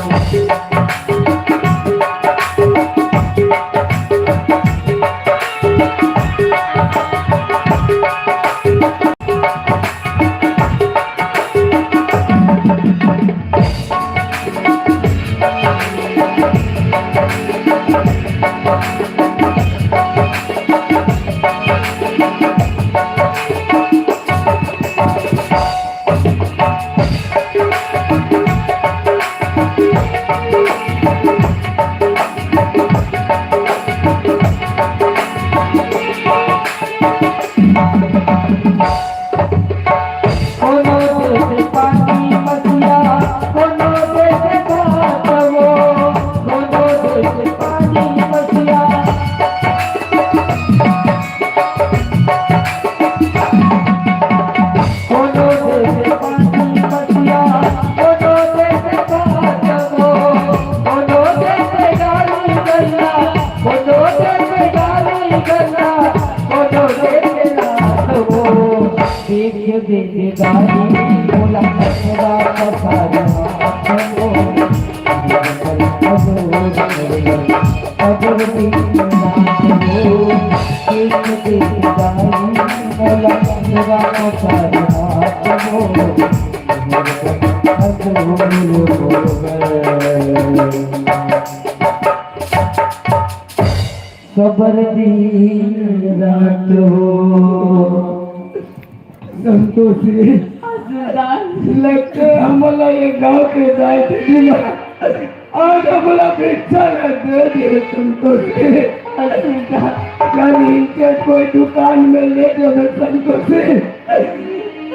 सबर दिन रात हो। संतोषी, लगथे हमला ये गांव के दाई दीदी ला, आज हमला भिक्षा ला दे दे संतोषी। कल इनके कोई दुकान में ले जावे संतोषी।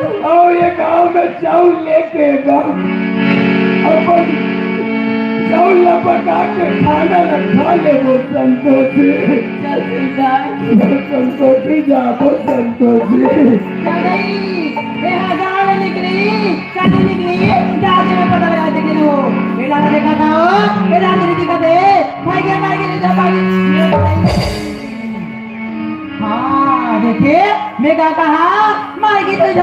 अउ ये गांव में चाउर लेके गांव अपन चाउर ला पका के खाना ला खा लेबो संतोषी। चल सुधा। संतोषी जाबो संतोषी। ए हा गांव ले निकली, कति निकली, जाके मैं पता लगा देखे हो। ए ला देखा था हो, ए ला नहीं देखा थे। भाई के मार के ले जा भाई। हाँ, देखे, मैं का कहा, मार के ले जा।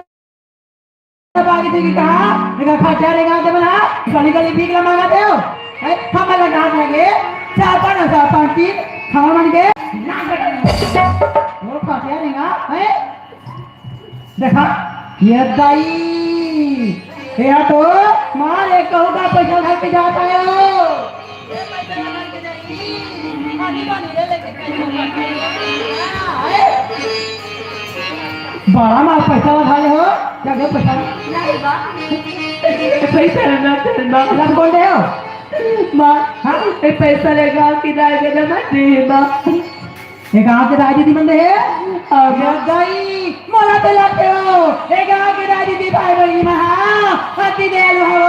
बागी जी की कहा, देखा खटिया रे गाते बना, गली गली भीख ला मांगा दे हो। है, हम लगा हाथ लगे, चार पांच, चार पांच, तीन, खावा मन के, ना कटा। वो खटिया रे गा, है? देखा, ये दाई, ये तो मार एक कहू का पैसा उठा के जाता है हो। बड़ा मार पैसा उठा ले हो, क्या गया पैसा? नहीं बा। पैसा ना चल बा। लग कौन दे हो? माँ, हाँ? ए पैसा लेगा कि दाई दे दे, मैं दे बा। ए गांव के दाई दीदी मन दे हे? हाँ, माँ। ए दाई, मोला तो लगते हो। ए गांव के दाई दीदी भाई बहिनी मन, हाँ, अति दयालु हो,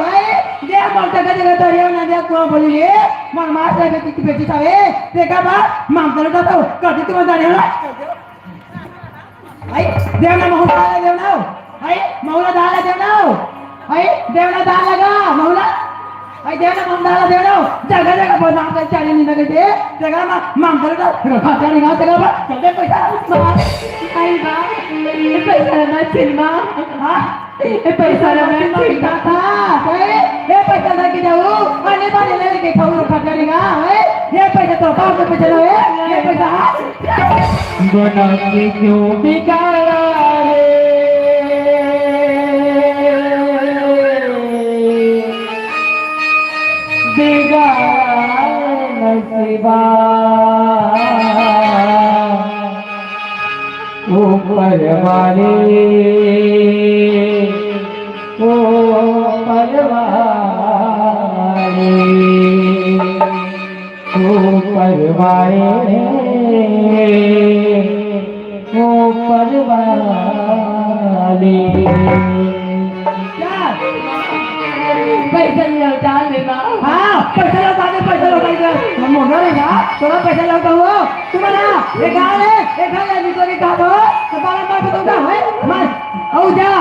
है? दे मोर जगह जगह दरिया ना दे, कुआं बोली ले। मोर मार से बेटी की बेटी सावे। देखा बा, माम चलो जाता हो, कभी तुम जाने हो ना? आई, देवना महू दाल देवना। आई, महू दाल देवना। आई, देवना दाल लगा, महू। आई, देवना महू दाल देवना। जगह जगह पर नाम कर चाली नहीं लगे थे। जगह मा, माम कर दो। खा चाली ना जगह पर। चल दे पैसा। आई बा, ये पैसा ना चिन्ह। हाँ? ए पैसा ला मैं चिंता था, ए, ए पैसा ला के जाऊ, अने बाने ले लेके खाऊ रो खा जाएगा, ए, ए पैसा तो पाँच रुपए चलो, ए, ए पैसा, हाँ? बना के क्यों बिगाड़ा रे, बिगाड़ा नसीबा। ऊपर वाले, ऊपर वाले, ऊपर वाले, ऊपर वाले। क्या? पैसा लौटा दे ना। हाँ, पैसा लौटा दे, पैसा लौटा दे। हम मोंगा रे ना, थोड़ा पैसा लौटा हुआ। तुम्हारा एक हाल है, एक हाल है, निकल के कहा तो, तो बारह बार बताऊंगा, है? मत, आओ जा।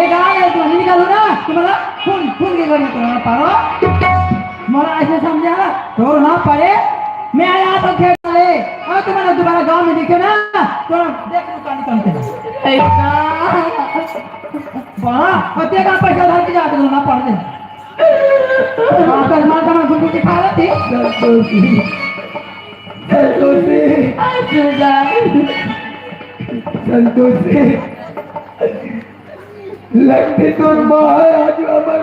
एक हाल है, तुम्हारा निकालो ना, तुम्हारा खून, खून के घर में तुम्हारा पारो। मोला ऐसे समझा, तोर ना पड़े, मैं आया तो खेत ले, और तुम्हारा दोबारा गांव में दिखे ना, तो देख लो काली कम से। ऐसा। बड़ा, और तेरा पैसा उधार के जाते हो ना पढ़ने। हाँ, तो मार का मार घुटू के खा लेती। संतोषी, संतोषी, संतोषी। लगती तो माँ है आज हमर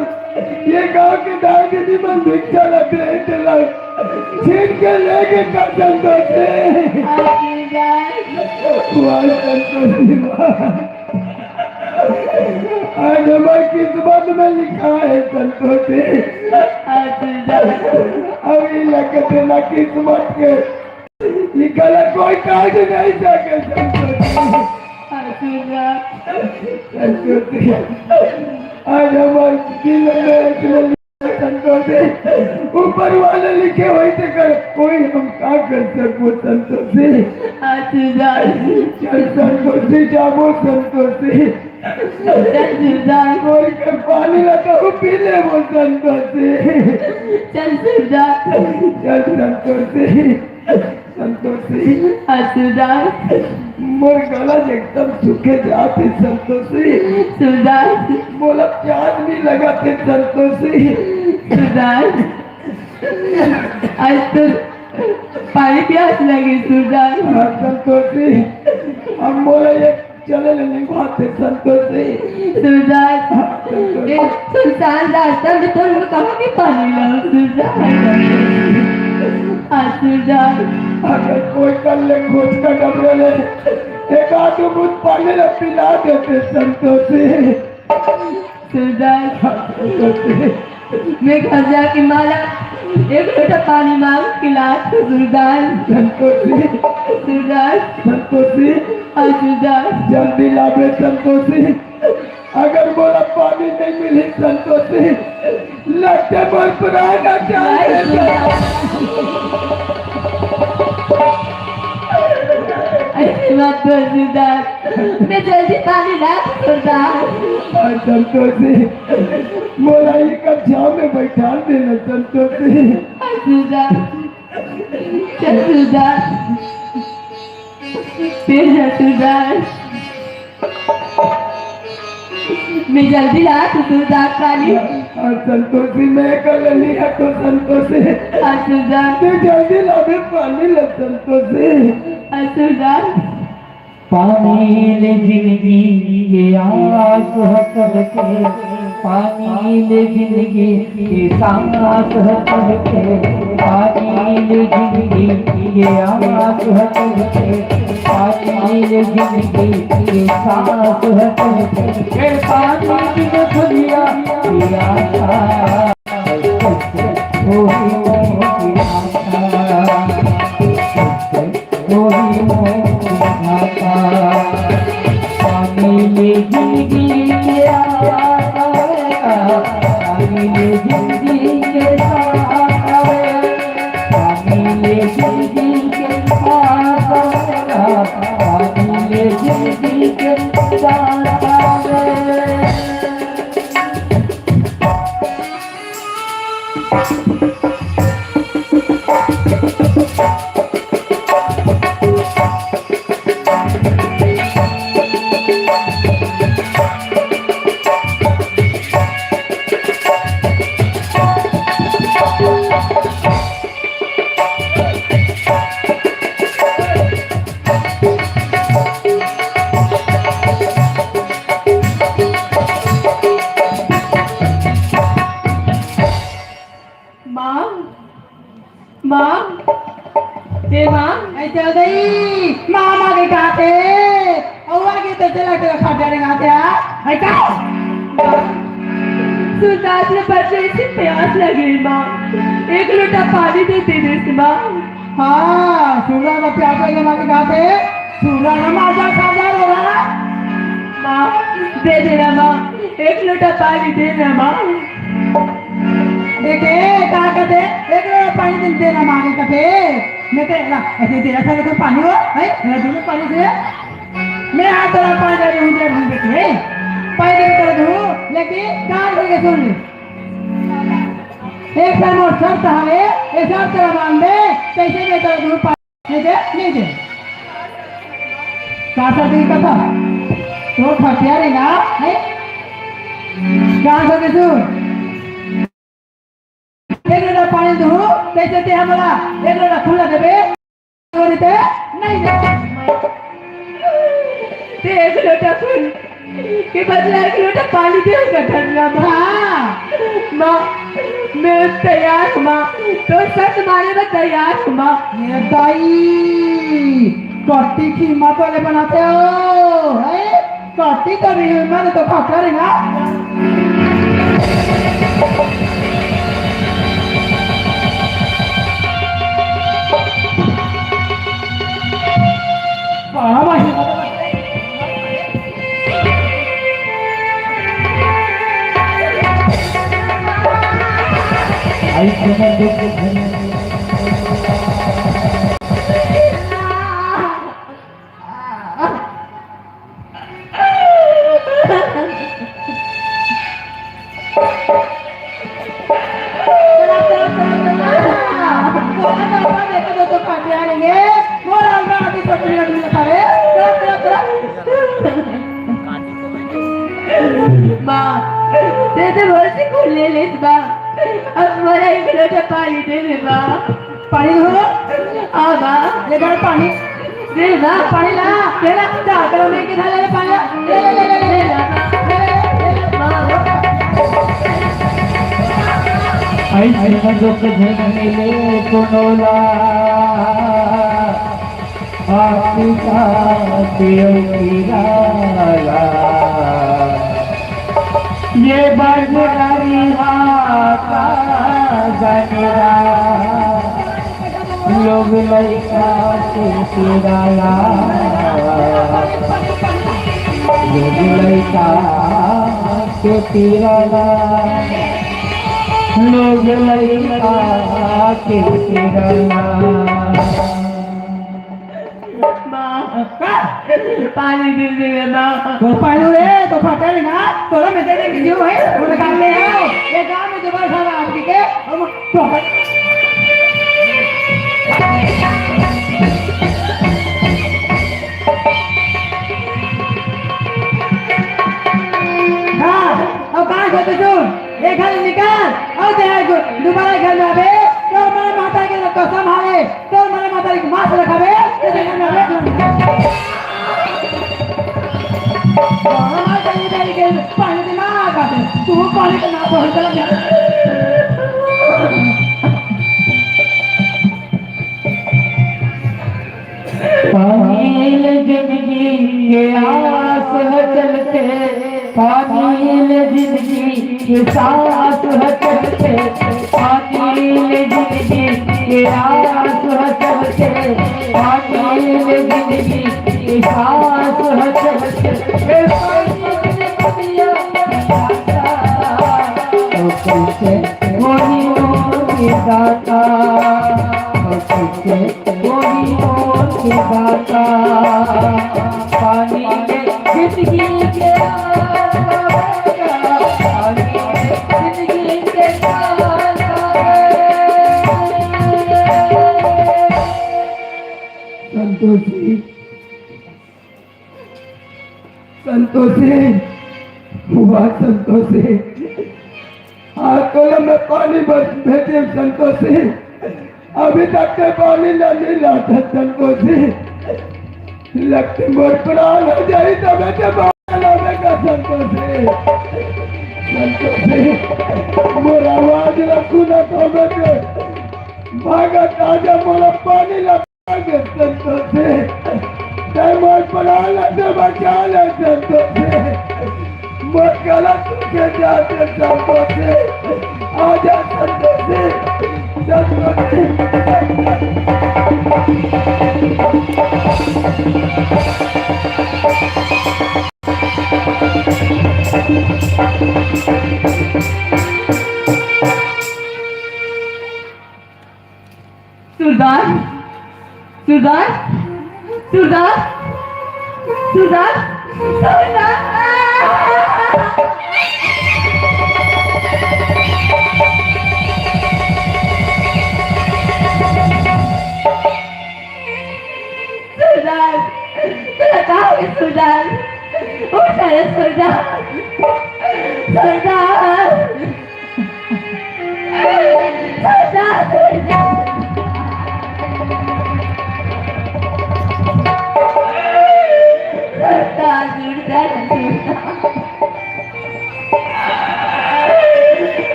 ये गांव के दाई दीदी मन भिक्षा ला दे चला छीन के लेके का संतोषी। वाह संतोषी वाह। आज हमारी किस्मत में लिखा है संतोषी। अब ये लगते ना किस्मत के लिखा ला कोई काट नहीं सके संतोषी। संतोषी, आज हमारे दिल में इतने संतोषी, ऊपर वाले लिखे हुए थे कर, कोई हम का कर सको संतोषी। चल संतोषी, जाबो संतोषी। कोई के पानी लगा पी ले वो संतोषी। चल संतोषी। संतोषी, मोर गला एकदम सूखे जात हे संतोषी। मोला प्यास भी लगत हे संतोषी। आज तो पानी प्यास लगे सूरदास। हाँ संतोषी, अब मोला ये चले ले नहीं बात है, संतोषी। सूरदास, हाँ, संतोषी। ये सुनसान रास्ता में तो हम कहाँ के पानी लाओ, सूरदास? हाँ, सूरदास। अगर कोई कर ले, खोज कर डबरे ले, एक आध घूंट पानी ला पिला देते, संतोषी। सूरदास। हाँ, संतोषी। मैं घर जाके माला एक लोटा पानी मांग के ला, सूरदास। संतोषी। सूरदास। संतोषी। हाँ, सूरदास। जल्दी लावे, संतोषी। अगर मोला पानी नहीं मिली, संतोषी, लगते मोर प्राण आ जाए। ऐसे मत बोल, सूरदास। मैं जल्दी पानी ला, सूरदास। हाँ, संतोषी, मोला ये कक्षा में बैठा देना, संतोषी। हाँ, सूरदास। चल, सूरदास। फिर जा, सूरदास। मैं जल्दी ला, सूरदास, पानी। हाँ, संतोषी, मैं कर लेनी है तो, संतोषी। हाँ, सूरदास। तू जल्दी लावे पानी ला, संतोषी। हाँ, सूरदास। पानी ले जिंदगी ये आस ह सबके, पानी ले जिंदगी ये सांस ह सबके, पानी ले जिंदगी ये आस ह सबके, पानी ले जिंदगी ये सांस ह सबके। ए पानी बिन दुनिया की आशा, ओ मोरी माता, पानी ले जिंदगी के आवेगा, पानी ले जिंदगी के साथ आवेगा, पानी ले जिंदगी के साथ आवेगा, पानी ले जिंदगी के साथ आवेगा। माँ, माँ, ए माँ। ऐसे हो गई, माँ, माँ के कहा थे, और आगे तो चला के खा जाने कहा थे, हाँ? ऐसा? सूरदास ने परसों इसे प्यास लगी, माँ, एक लोटा पानी दे दे दे, माँ। हाँ, सूरदास को प्यास लगी, माँ के कहा थे, सूरदास ने मार जा, खा जा, रो रहा। माँ, दे देना, माँ, एक लोटा पानी देना, माँ। देखे, का कथे, एक लोटा पानी दे देना मांगे कथे। मैं ते, ला, ऐसे दे, ऐसा तो पानी हो, है? मेरा दूध पानी से। मैं हाथ तेरा पानी दे दूँ, दे दूँ, देखे। पानी दे कर दूँ, लेकिन कान खोल के सुन ले। एक बार मोर शर्त हवे, ये शर्त तेरा मान दे, कैसे मैं तेरा दूँ पानी नहीं दे, नहीं दे। का शर्त है कथा? तो खटिया रे ना, है? का शर्त है तू? एक लोटा पानी दूँ, तैसे ते हमला एक लोटा खुला देबे, और ते नहीं देबे। ते एक लोटा फूल के बदला एक लोटा पानी दे का ठंडा माँ। हाँ। माँ, मैं तैयार हूँ माँ, तो शर्त माने मैं तैयार हूँ माँ। ये दाई, कत्ती कीमत वाले बनाते हो, हैं? कत्ती तो नहीं हुई, मैंने तो खा करेगा। बड़ा भाई। आई सुपर डुपर। माँ, तेरे से बहुत सी खुले ले माँ। अब हमारा एक लोटा पानी दे दे माँ। पानी हो? हाँ माँ। ले बड़ पानी। दे ना, पानी ला, दे ना, जा, करो, मैं किधर ले ले पानी ला? ले, ले, ले, ले, ले, ले, ले, ले, ले, ले, ले, ले। ऐसे न दुख झेलने ले कोनो ला, आपका देव पिराला। ये बजरंगी हाथा गजरा, लोग लइका के पिराला, लोग लइका के पिराला, लोग लइका के पिराला। माँ, पानी दे दे रे माँ। तो पानी रे, तो फटा रे ना, तोरा में दे दे के जो है, वो निकाल ले आओ। ये गांव में दोबारा सारा आदमी के, हम तो हाँ, अब कहाँ से तो सुन, ये घर निकाल, और दे दोबारा घर में आवे, तो हमारे माता के कसम हाले। तोर मने माता के मास रखाबे, ते देखा ना रे। हमार गली गली के पानी के ना आगा दे। तू पानी के ना पहुंच जा। पानी ले जिंदगी के आस ह चलते, पानी ले जिंदगी के सांस ह चलते, पानी ले जिंदगी के आस ह चलते, पानी ले जिंदगी के सांस ह चलते। ए पानी ले दुनिया में दाता, तो कैसे कोई मोर के दाता, तो कैसे कोई मोर के दाता, पानी में जिंदगी के आस, पानी में जिंदगी के आस। संतोषी, संतोषी, हुआ संतोषी। हाँ, तोला मैं पानी बस भेजे संतोषी। अभी तक ते पानी ला नहीं लाता संतोषी। लगते मोर प्राण हो जाई तब ते पानी लावे का संतोषी। संतोषी, मोर आवाज रखू ना तो मैं भागत आजा मोला पानी ला संतोषी, तै मोर प्राण ला बचा ले संतोषी, मोर गला छू के जा दे संतोषी, आजा संतोषी, संतोषी। सुरदार, सुरदार, सुरदार, सुरदार, सुरदार। सुरदार, सुरदार, सुरदार, उठ रे सुरदार, सुरदार।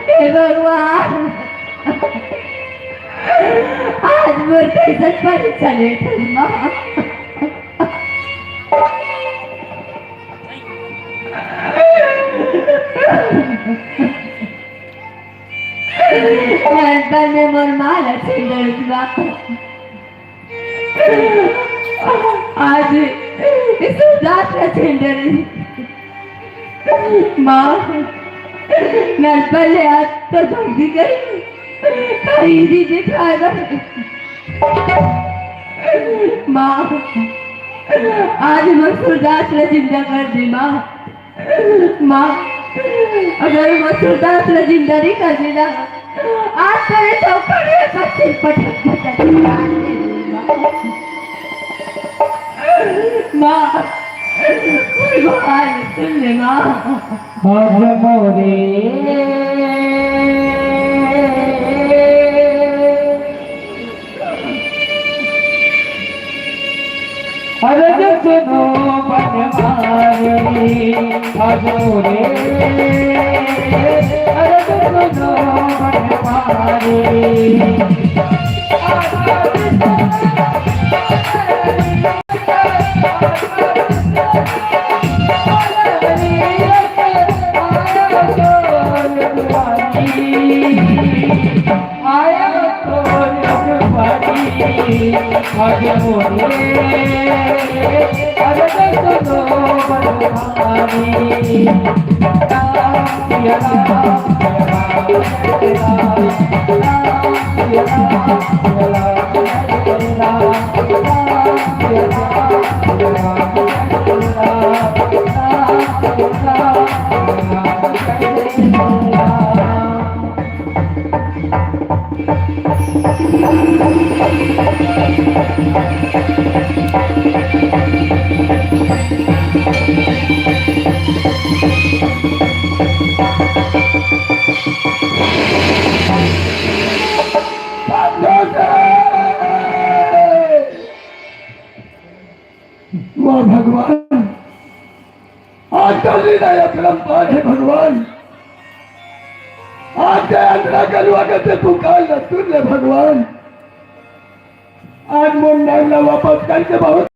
हे भगवान, आज मोर कैसन परीक्षा लेथन माँ। नंदन ने मोर माँ ला छीन डरिस बा। आज इस उदास ला छीन डरिस। माँ, नंदन ले आज तो भक्ति करी, खरीदी दिखाए बर। माँ, आज मोर सुरदास ला जिंदा कर दे माँ। माँ, अगर मोर सुरदास ला जिंदा नहीं कर देना, आज तेरे चौपड़े पर सिर पटक पटक मार दे। माँ, भगवान, सुन ले माँ। अब मोरे अरे सुनो बनवारी, अब मोरे अरे सुनो बनवारी। वाह भगवान, आज तो लीला अपरंपार हे भगवान। आज के अंधरा कलुआ के ते पुकार ल सुन ले भगवान। आज मोर नैन ला वापस करके बहुत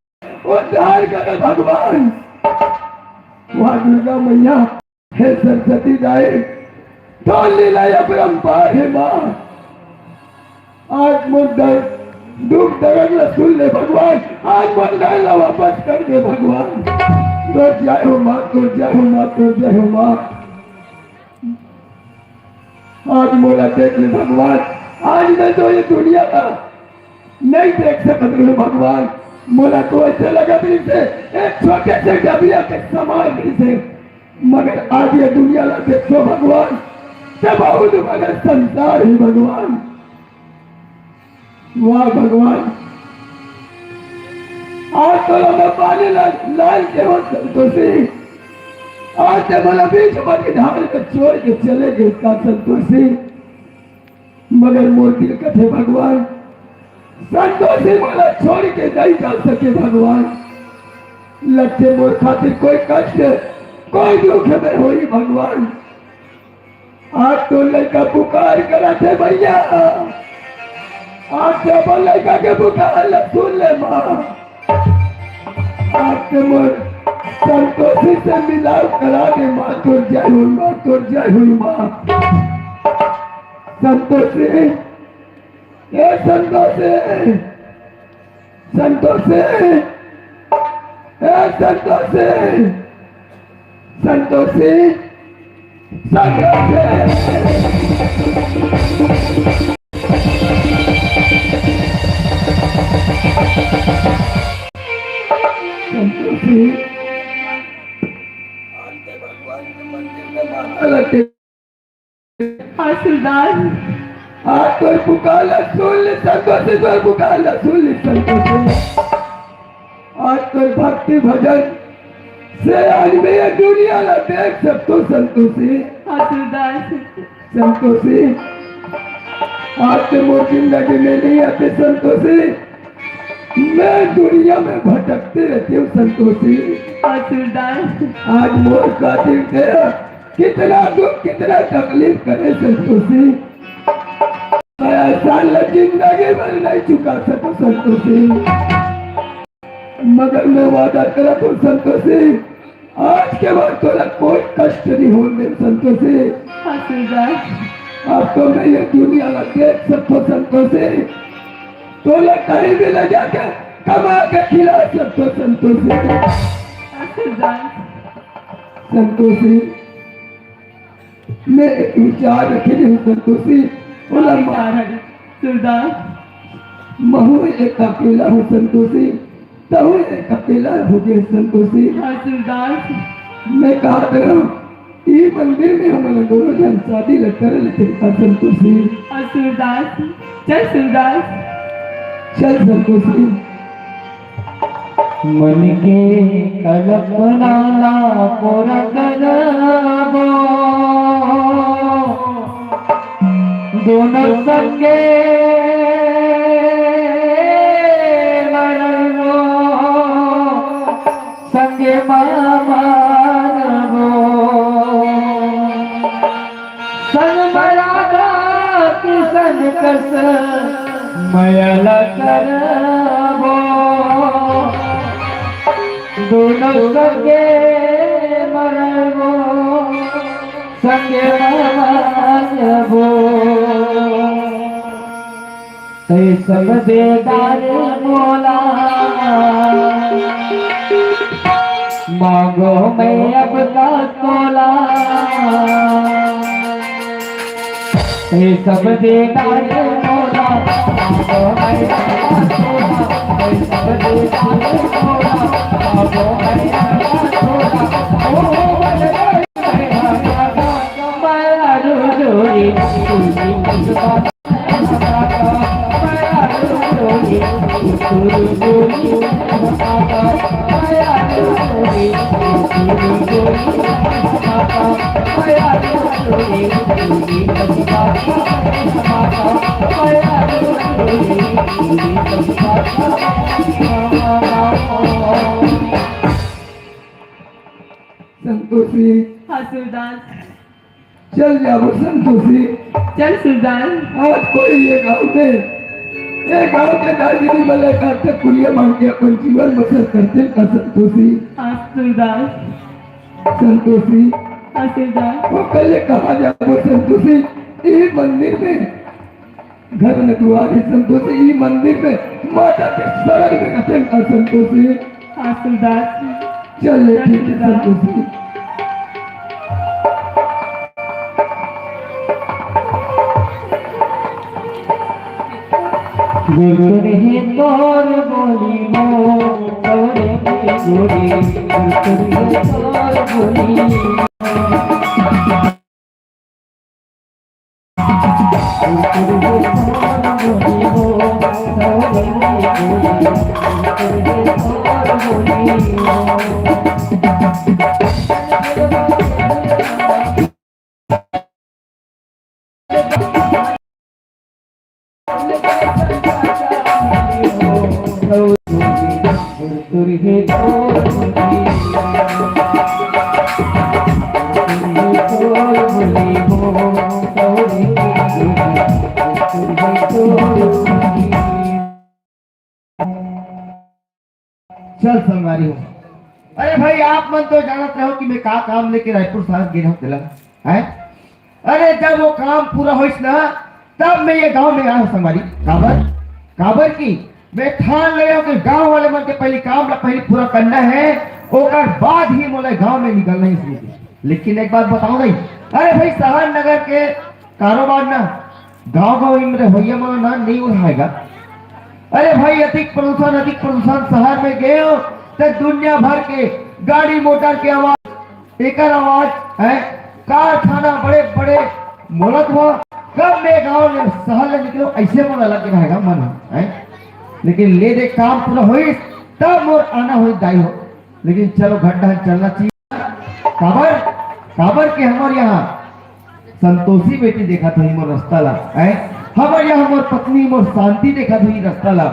उद्धार करे भगवान। वाह दुर्गा मैया, हे सरस्वती दाई, तोर लीला अपरंपार हे माँ। आज मोर दर्द, दुख दर्द ला सुन ले भगवान, आज मोर नैन ला वापस कर दे भगवान। तोर जय हो माँ, तोर जय हो माँ, तोर जय हो माँ। आज मोला देख ले भगवान, आज मैं तो ये दुनिया ला नहीं देख सकत रहे भगवान। मोला तो ऐसे लगत रहिसे एक छोटे से डबिया के समान रहिसे, मगर आज ये दुनिया ला देखो भगवान, ते बहुत बड़ा संसार हे भगवान। वाह भगवान, आज तो मैं पानी ला-, लाल के हो संतोषी, आज ते मोला बीच में धार के छोड़ के चले गे का संतोषी। मगर मोर दिल कथे भगवान, संतोषी मोला छोड़ के नहीं जा सके भगवान। लगथे मोर खातिर कोई कष्ट, कोई दुख में होही भगवान। आज तो लइका पुकार करत हे भैया, आज तो अपन लइका के पुकार ल सुन ले माँ। आज तो मोर संतोषी से मिलाव करा दे माँ, तोर जय होई माँ, तोर जय होई माँ। संतोषी, ए संतोषी, संतोषी, ए संतोषी, संतोषी, संतोषी। संतोषी, आज के भगवान के मंदिर में माता ला हाँ, सरदार। आज तोर पुकार ला सुन ले संतोषी, तोर पुकार ला सुन ले संतोषी। आज तोर भक्ति भजन से आज मैं ये दुनिया ला देख सकतो संतोषी। हाँ, सरदार। संतोषी, आज ते मोर जिंदगी में नहीं आते संतोषी, मैं दुनिया में भटकते रहती हूँ संतोषी। हाँ, सरदार। आज मोर खातिर ते कितना दुख, कितना तकलीफ करे संतोषी। मैं एहसान ला जिंदगी भर नहीं चुका सकूं संतोषी, मगर मैं वादा करत हूँ संतोषी, आज के बाद तोला कोई कष्ट नहीं होने दे संतोषी। हाँ, सरदार। अब तो मैं ये दुनिया ला देख सकतो संतोषी, तोला कहीं भी ले जाके कमा के खिला सकतो संतोषी। हाँ, सरदार। संतोषी, मैं एक विचार रखे हूँ संतोषी। बोला माँ। सरदार। महू एक अकेला हूँ संतोषी, तहू एक अकेला हो गए संतोषी। हाँ, सरदार। मैं कहा था, ये मंदिर में हम लोग दोनों जन शादी ल कर लेते का संतोषी। हाँ, सरदार। चल, सरदार। चल संतोषी। मन के कल्पना ला पूरा करबो, दोनों संगे मरबो, संगे मारबो। संग म राधा किशन कस मया ला करबो, दोनों संगे मरबो, संगे मारबो। तै सब दे डारे मोला, मांगो मैं अब का तोला। तै सब दे डारे मोला, मांगो मैं अब का तोला। तै सब दे डारे मोला, मांगो मैं अब का तोला। ओ बल मैं माया रो जोड़ी, तू ही मुझ संतोषी। हाँ सूरदास। चल जाबो संतोषी। चल सूरदास। आज कोई ये गांव में, ये गांव के दाई दीदी मन ला काट के कुरिया मांग के अपन जीवन बसर करथे का संतोषी? हाँ सूरदास। संतोषी। हाँ सूरदास। वो कल ये कहाँ जाबो संतोषी? ये मंदिर में घर में दुआर हे संतोषी, ई मंदिर में माता के शरण में कथन का संतोषी। हाँ सूरदास। चल ले, ठीक है संतोषी। गुरु नहीं तोर बोली मो, तोर बोली, गुरु नहीं तोर बोली। चल संगवारी हो। अरे भाई, आप मन तो जानत रहो कि मैं का काम लेके रायपुर शहर गे रहूं तेला, हैं? अरे, जब वो काम पूरा होइस ना, तब मैं ये गांव में आया हूं संगवारी। काबर? काबर कि मैं ठान ले हूं कि गांव वाले मन के पहली काम ला पहली पूरा करना है, ओकर बाद ही मोला गांव में निकलना है इसलिए। लेकिन एक बात बताओ भाई, अरे भाई, शहर नगर के कारोबार ना गांव गांव में होइया मन ना नहीं उठाएगा। अरे भाई, अधिक प्रदूषण, अधिक प्रदूषण, शहर में गए हो तो दुनिया भर के गाड़ी मोटर के आवाज, एकर आवाज है, कारखाना बड़े बड़े मोलत हुआ। कब मैं गांव ले शहर ले निकलो, ऐसे मोला लग रहेगा मन है। लेकिन ले दे काम पूरा होइस, तब मोर आना होइस दाई हो। लेकिन चलो, घंटा चलना चाहिए। काबर, काबर के हमर यहाँ संतोषी बेटी देखत होही मोर रास्ता ला, हैं? हमर यहाँ मोर पत्नी, मोर शांति देखत होही रास्ता ला,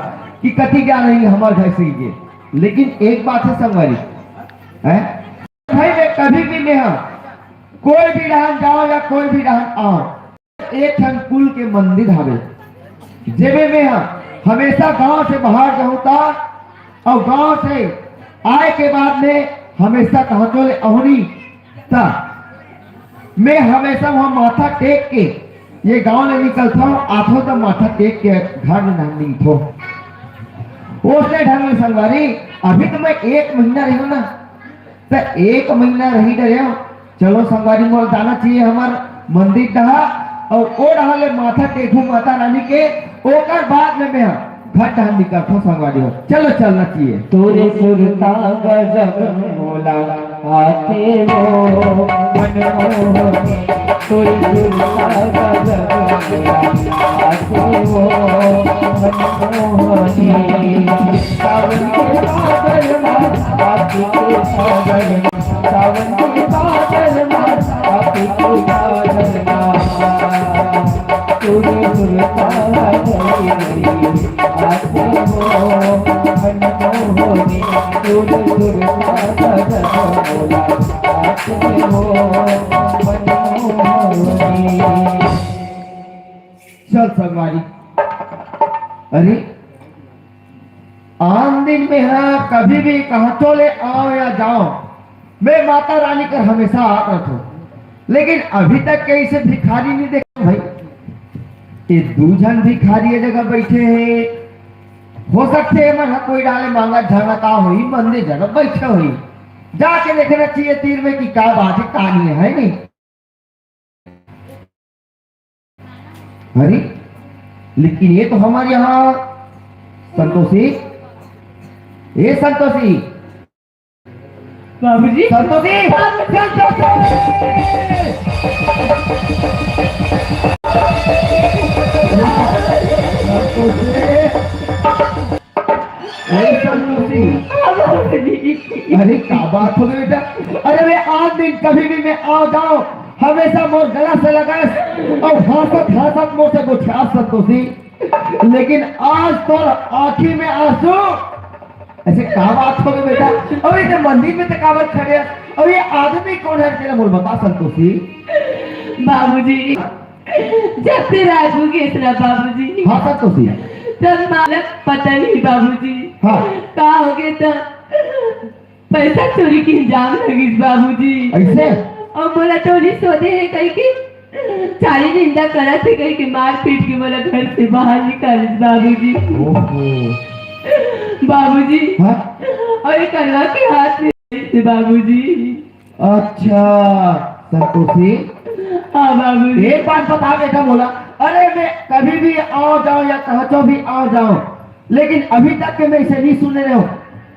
कि कति जा रही हमर घर से ये। लेकिन एक बात है संगवारी, हैं? भाई, मैं कभी भी, मैं, हाँ, कोई भी डहन जाओ या कोई भी डहन आओ, एक ठन कुल के मंदिर हवे, जेमे में ह हमेशा गांव से बाहर जाहूं ता, अउ गांव से आए के बाद में हमेशा कहां तो ले अहोनी ता, मैं हमेशा वहां माथा टेक के ये गांव ले निकलता हूं, आथो तो माथा टेक के घर में नाम निकलता हूं। ओसने ढंग ले संगवारी, अभी तो मैं एक महीना रही हूं ना, त एक महीना रही डरे हो। चलो संगवारी मोर जाना चाहिए हमर मंदिर डहा, अउ ओ डहा ले माथा टेकू माता रानी के, ओकर बाद में मैं घर डहा निकलथो संगवारी हो। चलो चलना चाहिए। तोरे सुरता गजब मोला आते वो मनमोहनी, तोरे सुरता गजब मोला आते वो मनमोहनी। सावन के बादल चल संगवारी, अरे आन दिन में हा कभी भी कहतो ले आव या जाव, मैं माता रानी कर हमेशा आत रहथों, लेकिन अभी तक कहीं से भिखारी नहीं देखा भाई। ये दू झन भिखारी ये जगह बैठे हैं, हो सकथे एमन ह कोई डाले मांगा झन का होही, मंदिर जगह बैठे होही, जाके देखना चाहिए तीर में कि का बात है, का नहीं है, नहीं? अरे, लेकिन ये तो हमारे यहाँ संतोषी, ए संतोषी, बाबूजी। संतोषी, संतोषी। ए संतोषी। अरे का बात हो गई बेटा? अरे मैं आज दिन कभी भी मैं आव जाव, हमेशा मोर गला से लगस अउ हंसत हंसत मोर से गोठियास संतोषी, लेकिन आज तोर आँखी में आंसू। ऐसे का बात हो गई बेटा? अउ इतने मंदिर में ते काबर खड़े हस? अउ ये आदमी कौन है तेरा, मोर बता संतोषी। बाबूजी, जब से राजू के इतना बाबूजी, हाँ संतोषी। तब मालक पता नहीं बाबूजी, हाँ। का हो गया था? पैसा चोरी के इल्जाम लगिस बाबूजी। ऐसे? अउ मोला टोली सोधे हे कहिके चाली निंदा करत हे कहिके मार पीट के मोला घर से बाहर निकालिस बाबूजी। ओहो। बाबूजी। हाँ? अउ ये कलवा के हाथ में से बाबूजी। अच्छा, संतोषी। हाँ बाबूजी। एक बात बता बेटा मोला, अरे मैं कभी भी आव जाव या कहाँ भी आव जाव, लेकिन अभी तक के मैं इसे नहीं सुने रहे हूँ।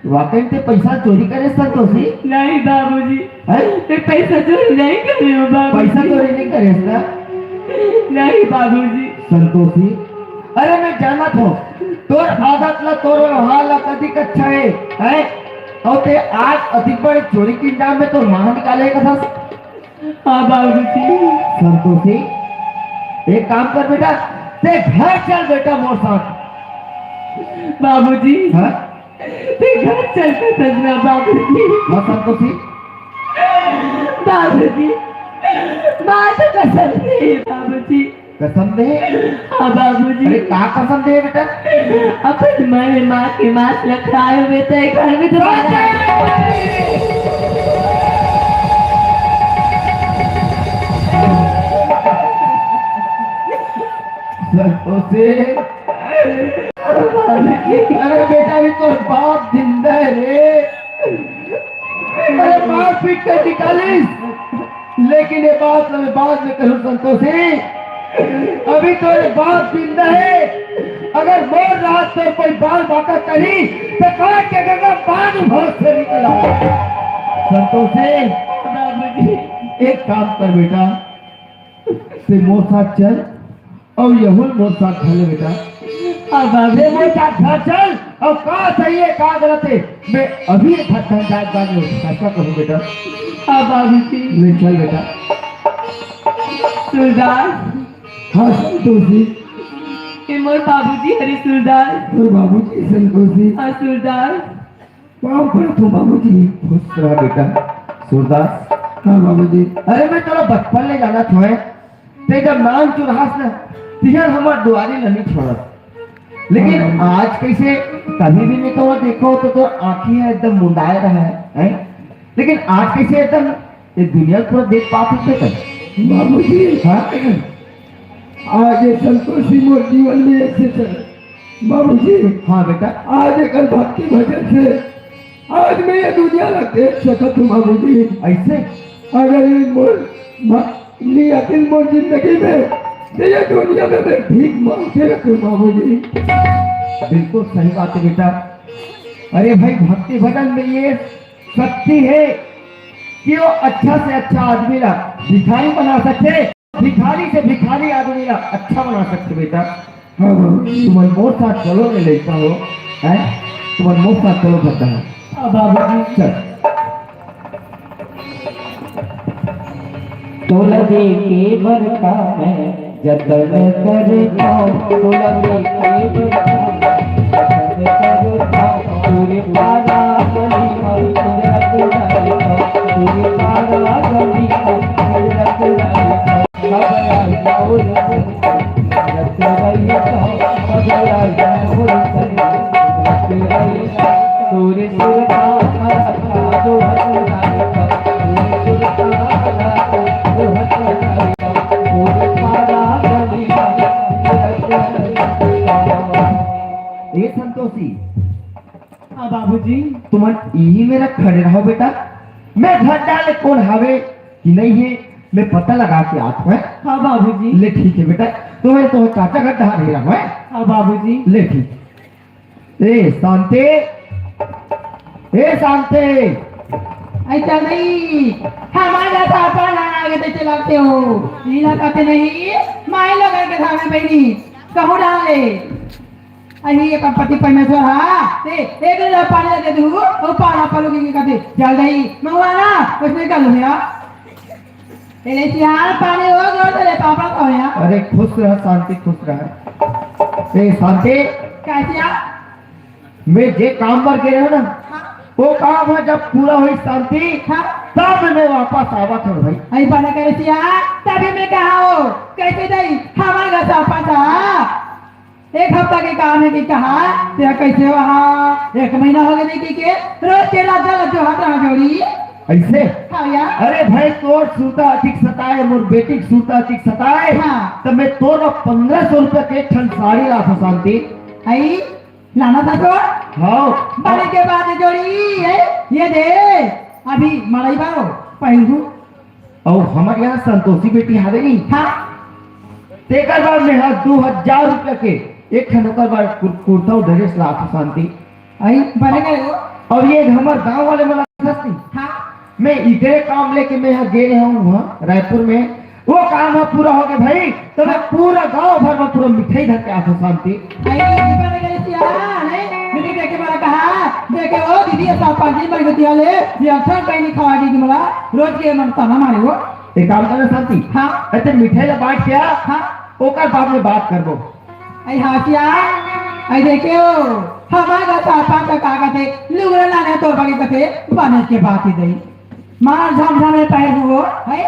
वाकई में ते पैसा चोरी करे संतोषी? नहीं बाबूजी, हैं? मैं पैसा चोरी नहीं करे हूँ बाबूजी। पैसा चोरी नहीं करे ना? नहीं बाबूजी। संतोषी, अरे मैं जानत हूँ तोर आदत ला, तोर व्यवहार ला कतिक अच्छा है, हैं? अउ ते आज अतिक बड़े चोरी के इल्जाम में तोर माँ निकाले का था। हाँ बाबूजी। संतोषी, एक काम कर बेटा, ते घर चल बेटा मोर साथ। बाबूजी। हाँ? ते घर चल के सजना बाबूजी। हाँ संतोषी। बाबूजी, माँ तो कसम से है बाबूजी। कसम दे? हाँ बाबूजी। अरे का कसम दे बेटा? अपन मरे माँ के मांस ला खाए हुए तो एक घर में दोबारा। संतोषी। अरे बेटा, अभी तोर बाप जिंदा है रे। अरे मारपीट के निकालिस, लेकिन ये बात मैं बाद में कहूँ संतोषी, अभी तोर बाप जिंदा है। अगर मोर रात में कोई बाल बांका करी तो काट के गंगा पानी भर से निकला। संतोषी, बाबूजी। एक काम कर बेटा, ते मोर साथ चल अउ यहू ल मोर साथ घलो बेटा। हाँ बाबू। ते मोर साथ घर चल अउ का सही है का गलत है, मैं अभी एक घंटा जात बाद में फैसला करूँ बेटा। हाँ बाबूजी। ले चल बेटा। सूरदास। हाँ संतोषी। ये मोर बाबूजी हरे सूरदास। मोर बाबूजी संतोषी। हाँ सूरदास। पाँव पड़त हूँ बाबूजी। खुश रह बेटा। सूरदास। हाँ बाबूजी। अरे मैं तोला बचपन ले जानत हँव, ते जब नानचुन रहस ना, तिहर हमर दुआरी ल नइ छोड़स। लेकिन हाँ। आज कइसे, कभी भी मैं तोला देखों तो तोर आँखी ह एकदम मुंदाए रहय, हैं? लेकिन आज कइसे एकदम ये दुनिया पूरा देख पात हस बेटा? बाबूजी। हाँ? आज ये संतोषी मोर जीवन में ऐसे चल बाबूजी। हाँ बेटा। आज एकर भक्ति भजन से आज मैं ये दुनिया ला देख सकत हूँ बाबूजी। ऐसे? अगर ये मोर मा-, नहीं आतिस मोर जिंदगी में, तो ये दुनिया में मैं भीख मांगते रहते बाबूजी। बिल्कुल सही बात है बेटा। अरे भाई, भक्ति भजन में ये शक्ति है कि वो अच्छा से अच्छा आदमी ला भिखारी बना सकथे, भिखारी से भिखारी आदमी ला अच्छा बना सकथे बेटा। हाँ बाबूजी। तुमन मोर साथ चलो रे लइका हो, हैं? तुमन मोर साथ चलो बेटा। हाँ बाबूजी। चल। तोला देखे बर का मैं जतन करथंव, तोला देखे बर का मैं जतन करथंव। तोरे पारा गली म तुरत रहिथंव, तोरे पारा गली म तुरत रहिथंव। अब आई मोर संग, तुरत रहिथंव, अब आई मोर संग, तुरत रहिथंव। तोरे सुरता म रखा जो हथुरा, तोरे सुरता म रखा जो हथुरा। ए संतोषी, हाँ बाबूजी। तुमन इही मेर खड़े रहो बेटा, मैं घर डाले कोन हावे कि नहीं हे, मैं पता लगा के आत हंव। हाँ बाबूजी। ले ठीक हे बेटा, तुमन तो चाचा घर डाले रहो। हाँ बाबूजी। ले ठीक। ए शांति, ए शांति। ऐसा नहीं, हमारे सापा ना आगे तो चलाते हो। नीला कहते नहीं, माई लोग के धामे बहनी, कहूँ डाले। अही एक पति परमेश्वर हा, ते एक लीटर पानी ला दे दू, अउ पाना पलोगे के कहते, "जल दही, मंगवा ना, उसने कर लो मेरा।" ए ले सियार पानी हो गयो, तो ले पापा को या। अरे खुश रह शांति, खुश रह। ए शांति। कैसे आ? मैं जे काम बर गे रहेंव ना, हाँ। वो काम ह जब पूरा होही शांति, हाँ। तब मैं वापस आवत हंव भाई। अई बने करे सियार, तभी मैं कहा हो, कैसे दई, हमारे घर से वापस आ। एक हफ्ता के काम हे कि कहा, तेरा कैसे वहा? एक महीना होगे नहीं कि के, रोज के रात रात जो हाथ रहा जोड़ी। ऐसे? हाँ यार। अरे भाई, तोर सुरता अधिक सताए, मोर बेटी के सुरता अधिक सताए। हाँ। त मैं तोर बर पन्द्रह सौ रुपया के एक ठन साड़ी लात हंव शांति। आई, लाना था तो? हाँ। बने के बाद जोड़ी, ए, ये दे, अभी मड़ई बारो, पहनू। अउ हमर यहाँ संतोषी बेटी हावे नी? हाँ। तेकर बर मेंहा दू हजार रुपया के एक ठन ओकर बर कुर-, कुर्ता अउ dress लात हंव शांति। आई, बने गए हो? अउ ये हमर गांव वाले मन ला कथस नी? हाँ। मैं इकरे काम लेके मेंहा गे रहेंव उहाँ रायपुर में, वो काम ह पूरा होगे भाई, त मैं पूरा गांव भर में पूरा मिठाई धर के आत हंव शांति। आई, बने गए सिया, नहीं? दीदी देखे मला कहा, देखे वो दीदी ऐसा पाजी बन गई ले, ये अच्छा कहीं नहीं खवा दी मला, रोज के मन ताना मारे वो। एक काम करना शांति। हाँ। अरे मिठाई ला बांट के आ, हाँ। ओकर बाद में बात करबो। आई हाँ सिया, आई देखे हो, हमारा सापा का कागज है, लुगड़ा लाने तो बगे कथे, बने के बात ही दई। मार झमझम में पहन हो, है?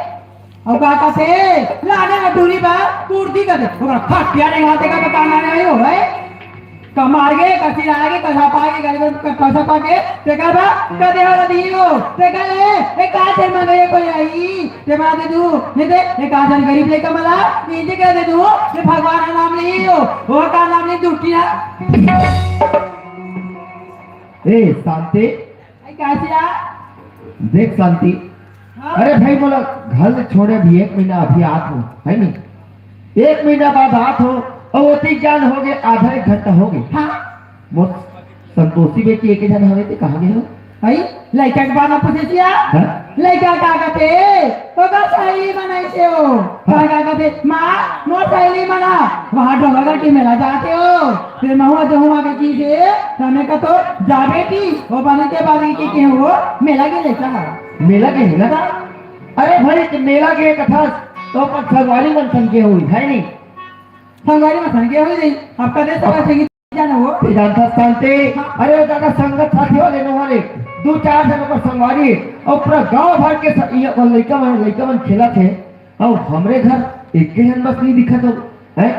अउ का कथे, लाने में दूरी बा, कुर्ती कथे, ओकरा खटिया नहीं हाथे का बताना नहीं हो, है? कमार के, कसी लागे, कसा पागे, गरीब का पैसा पाके, तेकर बा, कदे हो रही हो, तेकर ले, ए का चल मंगे कोई आई, ते बना दे दू, नहीं दे, ए का चल गरीब लेकर मला, नहीं दे कर दे दू, ये भगवान का नाम नहीं हो, वो का नाम नहीं दुखी ना। ए, शांति, आई का सिया? देख शांति, हाँ। अरे भाई, मोला घर ले छोड़े अभी एक महीना अभी आत हंव, है नी? एक महीना बाद आत हंव, अउ ओती जान होगे, आधा एक घंटा होगे। हाँ। मोर संतोषी बेटी एक झन हवे, ते कहाँ गे हो? भाई, लइका के बारे में पूछे सिया? हाँ? लइका का कहते? ओकर सहेली बनाइसे हो। हाँ। का कहते? माँ, मोर सहेली बना, वहाँ डोंगरगढ़ के मेला जाते हो। फिर महुआ जो हुआ के चीज है, तने का तो जा बेटी, वो बने के बाद की के हो, मेला के लेता है। मेला के है ना? अरे भाई, ते मेला के कथा तो अपन संगवारी मन संग के होई, है नी? संगवारी मन संग के होई नहीं। अब कदे सगा संगी जाना हो? ते जानता शांति, हाँ। अरे दादा, संगत साथी वाले न वाले, दू चार झन ओकर संगवारी, अउ पूरा गांव भर के स-, ये अपन लइका मन, लइका मन खेलत हे, अउ हमरे घर एक झन बस नहीं दिखत हो, हैं?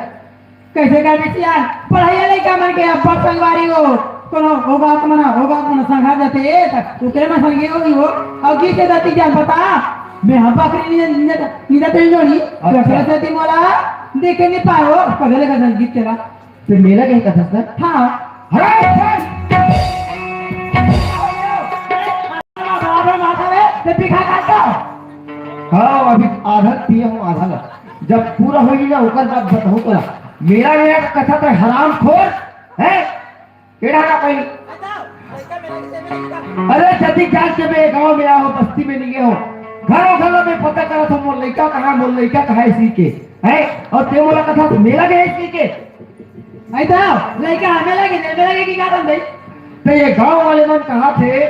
कैसे कर बेचिया? पढ़ाई लइका मन के अब्बड़ संगवारी हो। कोनो होगा तो मना, होगा तो मना संघा जाते, ए, त उतरे में संगे होगी हो। अउ गीत के दाती जान बता, मैं हम बकरी नी, नी, नी जाते जोड़ी, अच्छा। दूसरे से ती मोला देखे नहीं पाए हो, पहले का संगीत तेरा। ते मेला के कथा सर? हाँ। हराम सर! बाबा माता रे, ते पिखा काटो। हाँ, अभी आधा पिए हूँ, आधा ला। जब पूरा होई ना, ओकर बाद बताऊँ तोला। मेला, मेला के कथा ते हरामखोर, हैं? केड़ा ना पाई। अरे, जदी जान के मैं गांव में आयो, बस्ती में नहीं गयो। घरों घर में पता करत हूँ, मोर लइका कहाँ, मोर लइका कहाँ है, इसी के। हैं? अउ ते मोला कथा मेला गए इसी के। आई तो, लइका हमें लगे, नहीं मेला के की कारण भाई? ते ये गांव वाले मन कहा थे,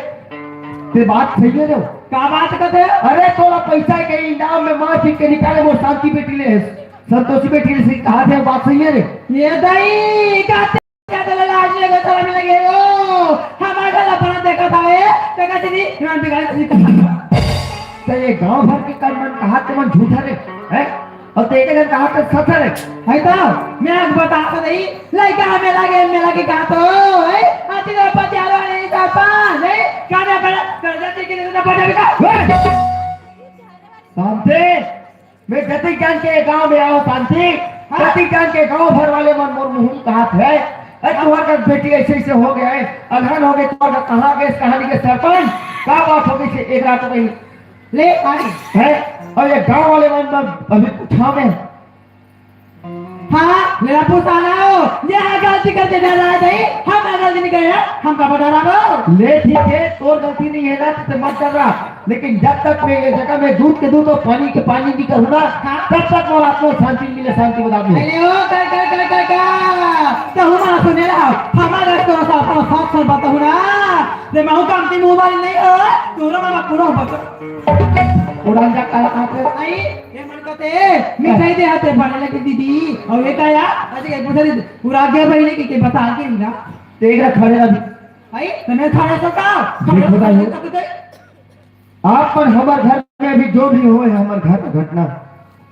ते बात सही है रे। का बात करते हो? अरे, तोला पैसा के इनाम में मार पीट के निकाले, वो शांति बेटी ले, संतोषी बेटी ले से कहा थे, बात सही है रे? ये दई, का ते, का ते लाज लगे, शर्म लगे हो? हमारे घर अपना देखा था, ए, देखा थी नहीं, इन्होंने बिगाड़ के निकाला। तो ये गांव भर के कर मन कहा ते मन झूठा रे, हैं? अउ तेरे घर कहा ते सच रे? है तो, मैं आज बता तो नहीं, लइका मेला गे, मेला के कहा तो, है? अति रे पचारो नहीं सरपंच, है? क्या मैं कर, कर जाते कि नहीं तो पचारो का? शांति, मैं जतिक जान के गांव में आयो शांति, हाँ। जतिक जान के गांव भर वाले मन मोर मुंह कहात हे, ए, तुम्हार का बेटी ऐसे ऐसे हो गया है, अनहन हो गए, तुम्हार का कहाँ गए इस कहानी के सरपंच, का बात हो गई से एक रात में? ले, आ गई। है, अउ ये गांव वाले मन, मन अभी पूछा में। हाँ, मेरा पूछा ना हो, ये गलती करके डर रहा है, हम गलती नहीं करे, हम का डरा हो? ले, ठीक है, तोर गलती नहीं है ना, तो मत डरा। लेकिन जब तक मैं ये जगह में दूध के दूध और पानी के पानी नहीं करूँगा, हाँ। तब तक मोर आत्मा शांति मिले, शांति बता दूँ। अरे ओ, का, का, का, का, का? तो हमारा सुने रहा, हमारा तो सा-, सा-, सात साल बताऊँ ना, ते मैं हूँ काम की मुँह वाली नहीं हो, तू रो मामा पूरा बता। उड़ान जा काला कहाँ पे? आई, ये मन को ते, मिठाई दे हाथे पाने लगे दीदी, और ये का यार, ऐसे के पूछा दीदी, पूरा आगे भाई ने के, के बता के ना। तेरा खड़े अभी। आई, तने थाने सता, ये बताइए। आप मन हमर घर में अभी जो भी होय हे, हमर घर का घटना,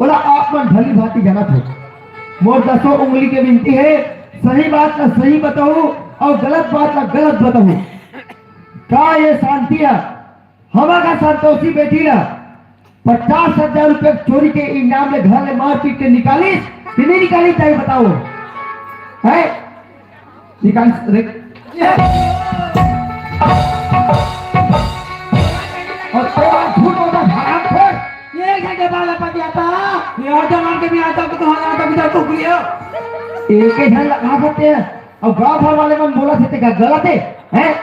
ओला आप मन भली भांति जानत हो। मोर दसों उंगली के विनती हे, सही बात ला सही बताहू अउ गलत बात ला गलत बताहू। का ये शांति हे? हमर का संतोषी बेटी ला पचास हजार रुपया चोरी के इनाम ले घर ले मारपीट के निकालिस कि नहीं निकालिस, ताई बताओ। हैं? निकालिस रे। अउ तेरा झूठ होता हराम खोर। ये एक घंटे बाद पतियाता, ये और जवान के भी आता तो तुम्हारा आता भी तो टुकड़ी हो। एक ही झन लगा सकते हैं। अउ गांव भर वाले मन बोलत हे, ते का गलत हे, हैं?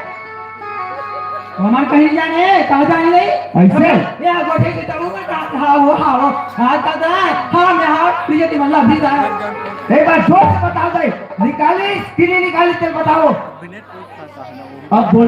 हमन कहीं जाने, कहाँ जाने नहीं? ऐसे? ये गोठे के तबू में का, हाँ, वो, हाँ, वो, हाँ, का दाय, हाँ, मैं, हाँ, तुझे ते मतलब भी दाय। एक बार जोर से बता दे, निकालिस कि नहीं निकालिस, तेल बताओ। अब बोल।